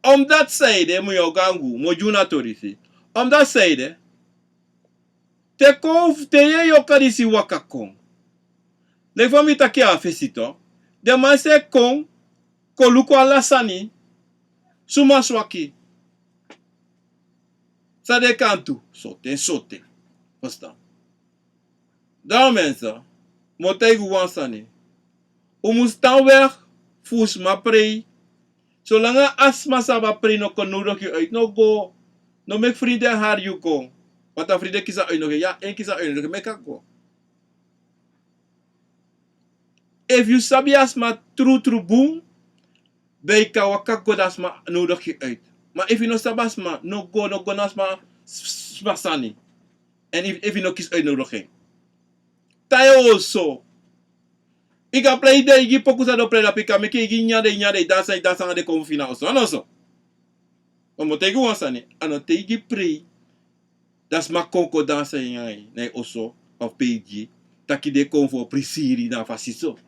Omdati saide, mi o go nanga unu, mi o gi unu a tori disi. Omdati saide, te kon, te yu e yoka disi waka kon. Leki fa mi taki a fesi tu. Den man sa e kon, kon luku ala sani. Suma swaki. San den kan du. Soten, soten. Verstaan? Dan mensen, mi o taigi unu wan sani. Un mus tan weg fu un sma prei. Solanga a sma san abi a prei no kon nodig yu uit, no go. No meki vrienden hari yu go. Want a vrienden kisi a uitnodiging. Ya, en kisi a uitnodiging, meki a go. Efu yu sabi a sma trutru bun, dan yu kan waka go, dan a sma nodig yu uit. Ma efu yu no sabi a sma, no go, no go na a sma, sma sani. En efu, efu yu no kisi uitnodiging. Tan yu e oso. Yu kan prei, den e gi poku san den o prei, dan yu kan meki yu e gi nyan, den e nyan, den e dansi, yu dansi anga den konfo fu yu na oso. A no so. Ma mi o taigi wan sani, a no taigi prei. Dan sma kon kon dansi anga yu na yu oso of pe yu de, taki den konfo o prisiri na a fasi so.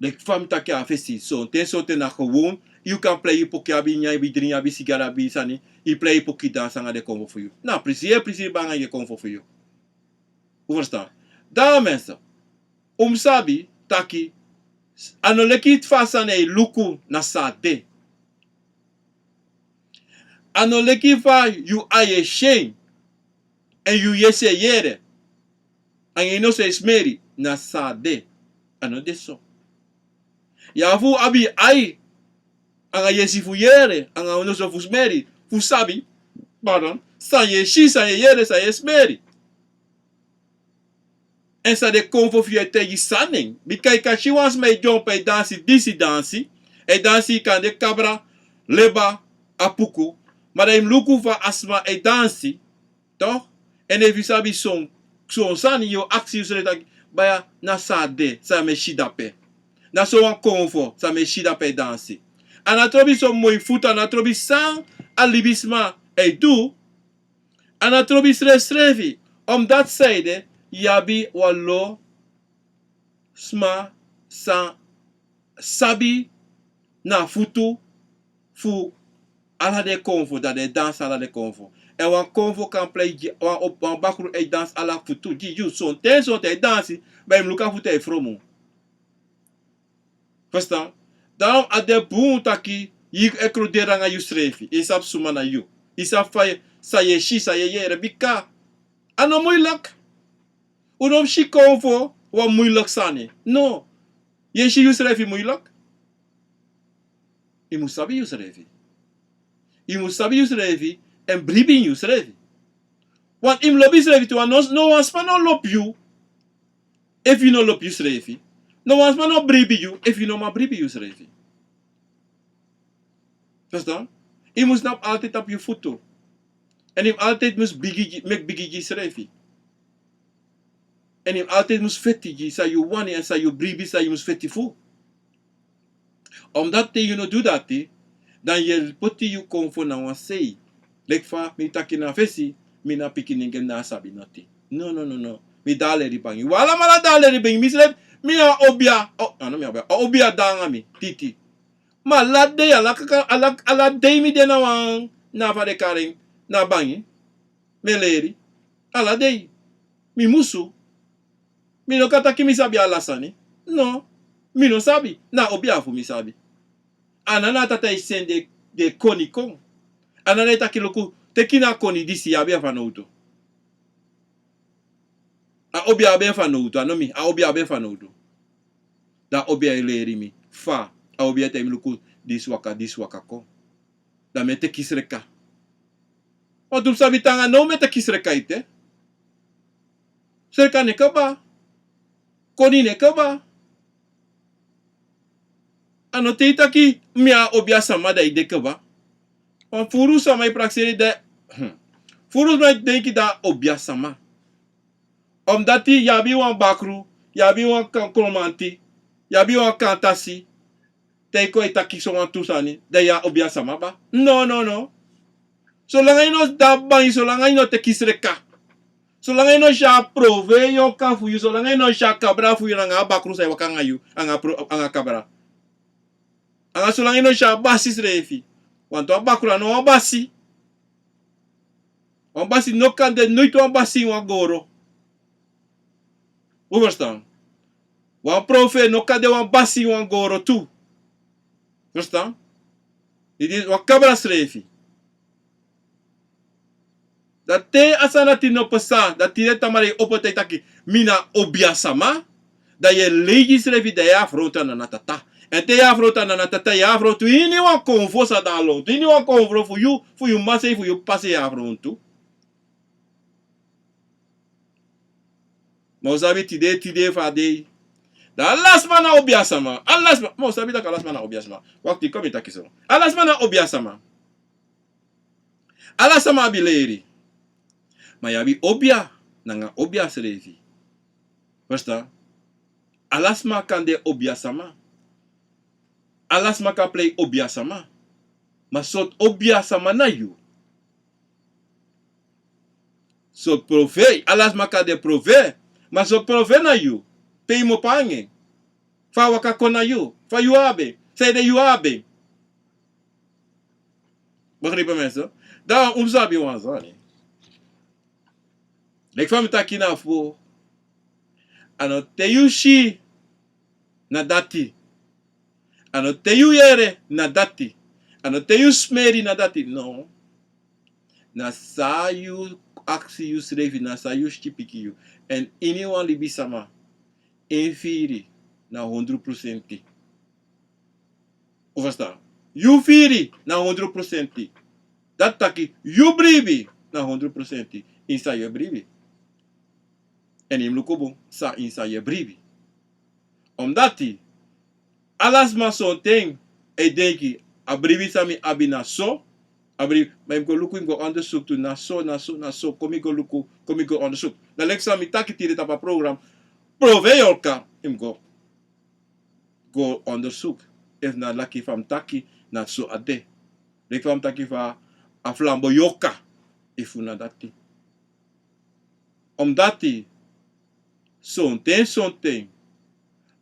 Leki fa mi taki a fesi, sonten, sonten na gewoon, yu kan prei yu poku, yu abi nyan, yu abi dringi, yu abi sigari, yu abi sani, yu prei yu poku, yu dansi anga den konfo fu yu. Na prisiri, yu e prisiri bun anga den konfo fu yu. Un verstaan? Dan mensen, un mus sabi taki, a no leki fa a sani e luku, na so a de. A no leki fa yu ai e si en, èn yu yesi e yere, anga yu noso e smeri, na so a de. A no de so. Yu abi fu abi ai, anga yesi fu yere, anga noso fu smeri, fu sabi, pardon, san yu e si, san yu e yere, san yu e smeri. Èn san den konfo fu yu e taigi san na en. Bika yu kan si wan sma e dyompo e dansi disi dansi. E dansi kande kabra, leba, apuku. Ma dan yu mus luku fa a sma e dansi. Toch? Èn efu yu sabi son, son sani, yu o aksi yusrefi taki, baya, na so a de, san mi e si dape. Na so wan konfo, san mi e si dape e dansi. A no trobi son moi futu, a no trobi san a libisma e du. A no trobi srefsrefi, omdati saide, yu abi wan lo sma san sabi na futu fu ala den konfo, dan den e dansi ala den konfo. Èn wan konfo kan prei gi, wan, wan bakru e dansi ala futu gi yu, sonten, sonten e dansi, ma yu mus luku a futu e fromu. Verstaan? Daarom a de bun taki yu e kruderi nanga yusrefi. Yu sabi suma na yu. Yu sabi fa yu, san yu e si, san yu e yere. Bika a no moeilijk. Un no mus si konfo wan moeilijk sani. No. Yu e si yusrefi moeilijk? Yu mus sabi yusrefi. Yu mus sabi yusrefi èn bribi ini yusrefi. Want yu mus lobi yusrefi tu, want no, no wan sma no lobi yu efu yu no lobi yusrefi. No wan sma no bribi yu efu yu no man bribi yusrefi. Verstaan? Yu mus knapu altijd tapu yu futu. Èn yu mus altijd mus bigi, meki bigi gi yusrefi. Èn yu altèit mus feti gi san yu wani èn san yu bribi san yu mus feti fu. Omdat te yu no du dati, dan yu e poti yu konfo na wan sei. Leki fa mi taki na fesi, mi na pikinengre, mi na sabi noti. No, no, no, no. Mi de a leri bangi. Wi alamala de a leri bangi. Mi srefi, mi a obia. O, a no mi a obia. A obia de nanga mi. Titi. Ma ala dei, ala kaka, ala, ala dei mi de na wan, na fa den kari en, na bangi. Mi e leri. Ala dei. Mi musu. Mi no kan taki mi sabi ala sani. No. Mi no sabi. Na obia fu mi sabi. A nana tata e seni den koni kon. A nana e taki luku, teki na koni disi, yu abi en fanowdu. A obia abi en fanowdu, a no mi, a obia abi en fanowdu. Dan a obia e leri mi. Fa, a obia e taigi mi luku, disi waka, disi waka kon. Dan mi e teki sreka. Wantu mi sabi tanga now mi e teki sreka ete. Sreka no e kaba. Koni no e kaba. A no te yu taki mi a obia sama dan yu de kaba. Wan furu sama e prakseri dan, hmm. Furu sama e denki dan a obia sama. Omdati yu abi wan bakru, yu abi wan kan-, kromanti, yu abi wan kantasi. Te yu kon e taki so wantu sani, dan yu a obia sama kaba. No, no, no. Solanga yu no de a bangi, solanga yu no teki sreka. Solanga yu no si a prove yonka fu yu, solanga yu no si a kabra fu yu nanga a bakru san e waka nanga yu, nanga pro-, nanga kabra. Nanga solanga yu no si a basi srefi. Wantu a bakru a no wan basi. Wan basi no kan de noiti wan basi ini wan goro. Un ferstan? Wan profeti no kan de wan basi ini wan goro tu. Ferstan? Disi wan kabra srefi. Dan te a sani dati no pasa, dan te den tamara e opo taigi taki, mi na obia sama, dan yu e leigi yusrefi, dan yu e afrontu a nana tata. Èn te yu e afrontu a nana tata, yu e afrontu ini wan konfo san de a lontu, ini wan konfo fu yu, fu yu masei, fu yu pasei yu e afrontu. Ma un sabi tide, tide fu a dei. Dan ala sma na obia sama, ala sma, ma un sabi taki ala sma na obia sama. Wakti, kon mi taki so. Ala sma na obia sama. Ala sama abi leri. Ma yu abi obia, nanga obia srefi. Ferstan? Ala sma kan de obia sama. Ala sma kan prei obia sama. Ma sortu obia sama na yu? Sortu profeti, ala sma kan de profeti. Ma sortu profeti na yu? Pe yu mu opo nanga en? Fa a waka kon na yu? Fa yu abi en? Sanede yu abi en? Begrijp mensen? Dan un sabi wan sani. Leki fa mi taki na fu, a no te yu si na dati. A no te yu yere na dati. A no te yu smeri na dati. No. Na san yu aksi yusrefi, na san yu skin piki yu. Èn ini wan libisama, en firi na hondro prosenti. Un ferstan? Yu firi na hondro prosenti. Dati taki yu bribi na hondro prosenti ini san yu e bribi. Èn yu mus luku bun san ini san yu e bribi. Omdati ala sma sonten e denki, a bribi san mi abi na so, a bribi, ma yu mus go luku, yu mus go ondersuku tu, na so, na so, na so, kon mi go luku, kon mi go ondersuku. Dan leki san mi taki tide tapu a program, prove yorka, yu mus go go ondersuku. Efu na leki fa mi taki, na so a de. Leki fa mi taki fa a flambo yorka, efu na dati. Omdati sonten, sonten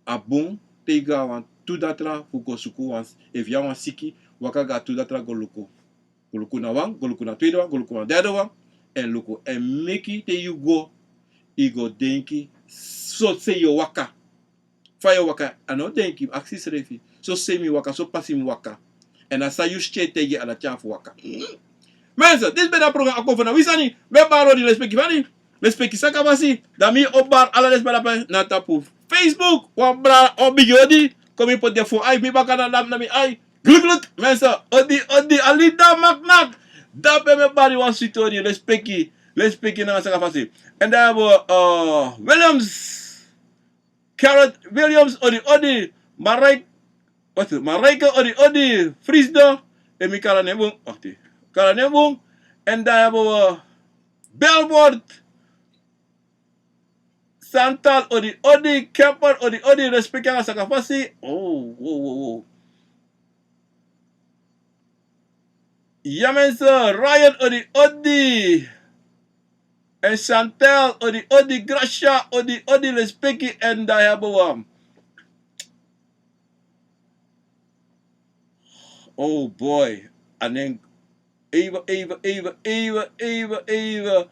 a bun te yu go na wan tu datra fu go suku wan, efu yu abi wan siki, waka go na tu datra go luku. Go luku na wan, go luku na tweede wan, go luku na derde wan, èn luku. Èn meki te yu go, yu go denki, so sei yu o waka. Fa yu o waka, a no denki, aksi yusrefi. So sei mi waka, so pasi mi waka. Èn a san yu skin e taigi, a dati a fu waka. Mensen, disi ben de a program Akomfo na wi sani, mi e bari odi, lespeki fu wi. Lespeki saka fasi, dan mi o bari ala den sma dape na tapu Facebook, wan bra, wan bigi odi, kon mi poti den fon ai fu mi baka na, na mi ai. Gluk, gluk, mensen, odi, odi, Alida Maknak. Dape mi e bari wan switi odi, lespeki, lespeki nanga saka fasi. Èn dan yu abi, eh, Williams, Carrot Williams, odi, odi, Marai-, wat is het? Marijke, odi, odi, Frisdo, èn mi kari a nen bun, wakti, kari a nen bun, èn dan yu abi, eh, Belfort, Santal odi odi, Kemper odi odi, lespeki nanga sakafasi. Oh, wow, wow, wow. Ya mensen, Ryan odi odi. En Chantel odi odi, Gracia odi odi, lespeki. En dan hebben we, oh boy. En dan even, even, even, even, even, even.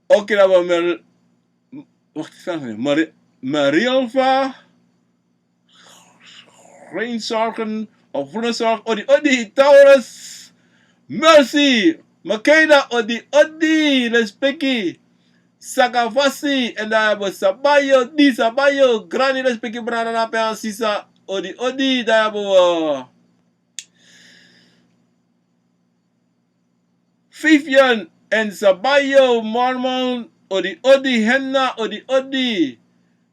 Oké, dan hebben we Mer-, wacht eens, Mari-, Marielva. Geen zorgen of groene zorg. Odi odi, Taurus. Mercy. Makeda odi odi, lespeki. Sakafasi. En dan hebben we Sabayo, di Sabayo. Granny, lespeki, brada, na pe a sisa. Odi odi, dan hebben we Vivian en Sabayo, Mormon odi odi, Henna odi odi,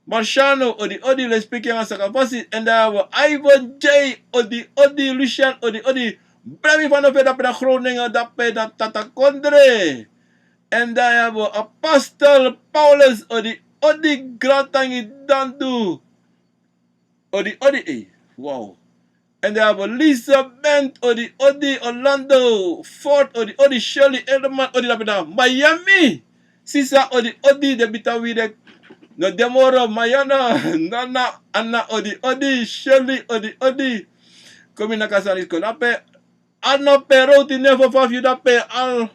Marciano odi odi, lespeki nanga sakafasi. En dan hebben we Ivan J odi odi, Lucian odi odi, Bremi van de Veda pe na Groningen, dape na Tata Kondre. En dan hebben we Apostel Paulus odi odi, Gratangi Dandu. Odi odi, eh. Wow. En dan hebben we Lisa Bent odi odi, Orlando Ford odi odi, Shirley Edelman odi, dape na Miami. Sisa odi odi, Debita Widek. No Demoro, Mayana, Nana, Anna odi odi, Shirley odi odi. Komi na Kasanis kon dape. Arno Peroti, nevo fa fu yu dape, al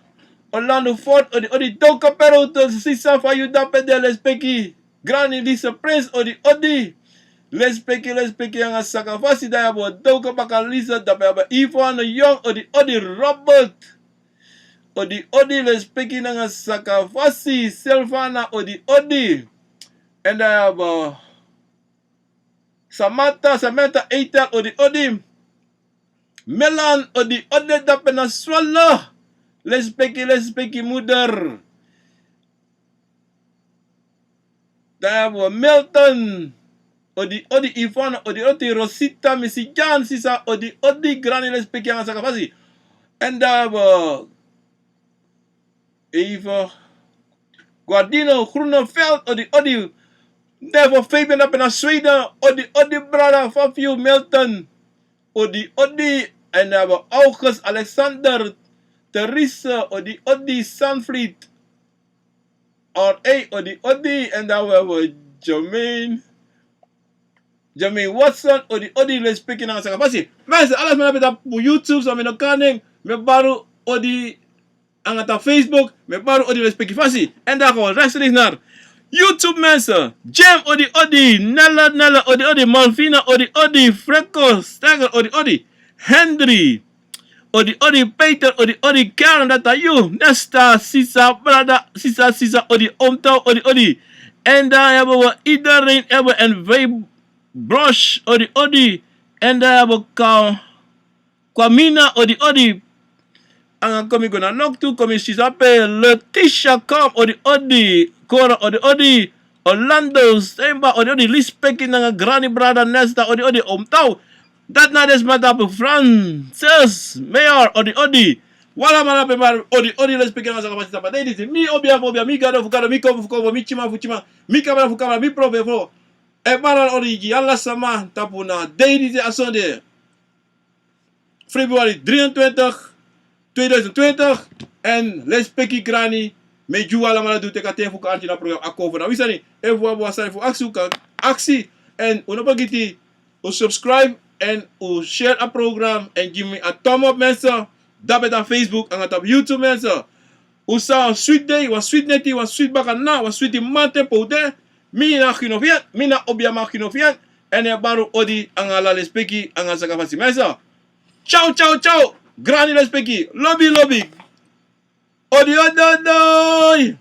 Orlando Ford odi odi, Doka Peroti, sisa fa yu dape de, lespeki. Granny Lisa Prince odi odi, lespeki, lespeki nanga sakafasi. Dan hebben we Doka baka Lisa, dape hebben we Yvonne Young odi odi, Robert odi odi, lespeki nanga sakafasi. Silvana odi odi. En dan hebben we Samantha, Samantha Eitel odi odi. Melan odi odi, dape na Swalla. Lespeki, lespeki, moeder. Dan hebben we Milton odi odi, Yvonne odi odi, Rosita, Missy Jan, sisa odi odi, Granny, lespeki nanga sakafasi. En dan hebben we even Guardino Groeneveld odi odi. Nevo Fabian, dape na Sweden, odi odi, brada, fa fu yu, Milton odi odi. En dan hebben we August, Alexander, Therese odi odi, Sanfried R A odi odi. En dan hebben we Jermaine, Jermaine Watson odi odi, lespeki nanga sakafasi. Mensen, alles maar op YouTube, so mi no kan nen. Mi e bari odi nanga tapu Facebook, mi e bari odi, lespeki fasi. En dan gaan we rechtstreeks naar YouTube, mensen. Jim odi odi, Nella, Nella odi odi, Malvina odi odi, Franco Steiger odi odi, Henry odi odi, Peter odi odi, Karen, dati na yu, Nesta, sisa, brada, sisa, sisa odi, Omtau odi odi. En dan hebben we iedereen, hebben we N V Brosh odi odi. En dan hebben we Ka-, Kwamina odi odi. Nanga Komi Gona Loktu, Komi Sisape, Letitia Kam odi odi, Kora odi odi, Orlando Stemba odi odi, lespeki nanga Granny, brada, Nesta odi odi, Omtau. Dati na den sma tapu, Francis Mayor odi odi. Wala mala pe mari odi odi, lespeki nanga sakafasi tapu a dei disi. Mi obia fu obia, mi gado fu gado, mi konfo fu konfo, mi tyima fu tyima, mi kabra fu kabra, mi profo fu profo. E bari odi gi ala sama tapu na dei disi, a sonde, februari drieëntwintig, tweeduizend twintig. En lespeki Granny, mi e gi un alamala di un teki a ten fu kon arki na program Akomfo na wi sani. Efu un abi wan sani fu aksi, un kan aksi. En un no fergiti, un subscribe en un share a program en gi mi a thumb up, mensen. Dape tapu Facebook nanga tapu YouTube, mensen. Un sa wan switi dei, wan switi neti, wan switi bakadina, wan switi mamanten pe un de. Mi na Gino Vian, mi na obiaman Gino Vian. En mi e bari un odi nanga ala lespeki nanga sakafasi, mensen. Ciao, ciao, ciao. Granny, lespeki. Lobi, lobi. Odi, odi, odi.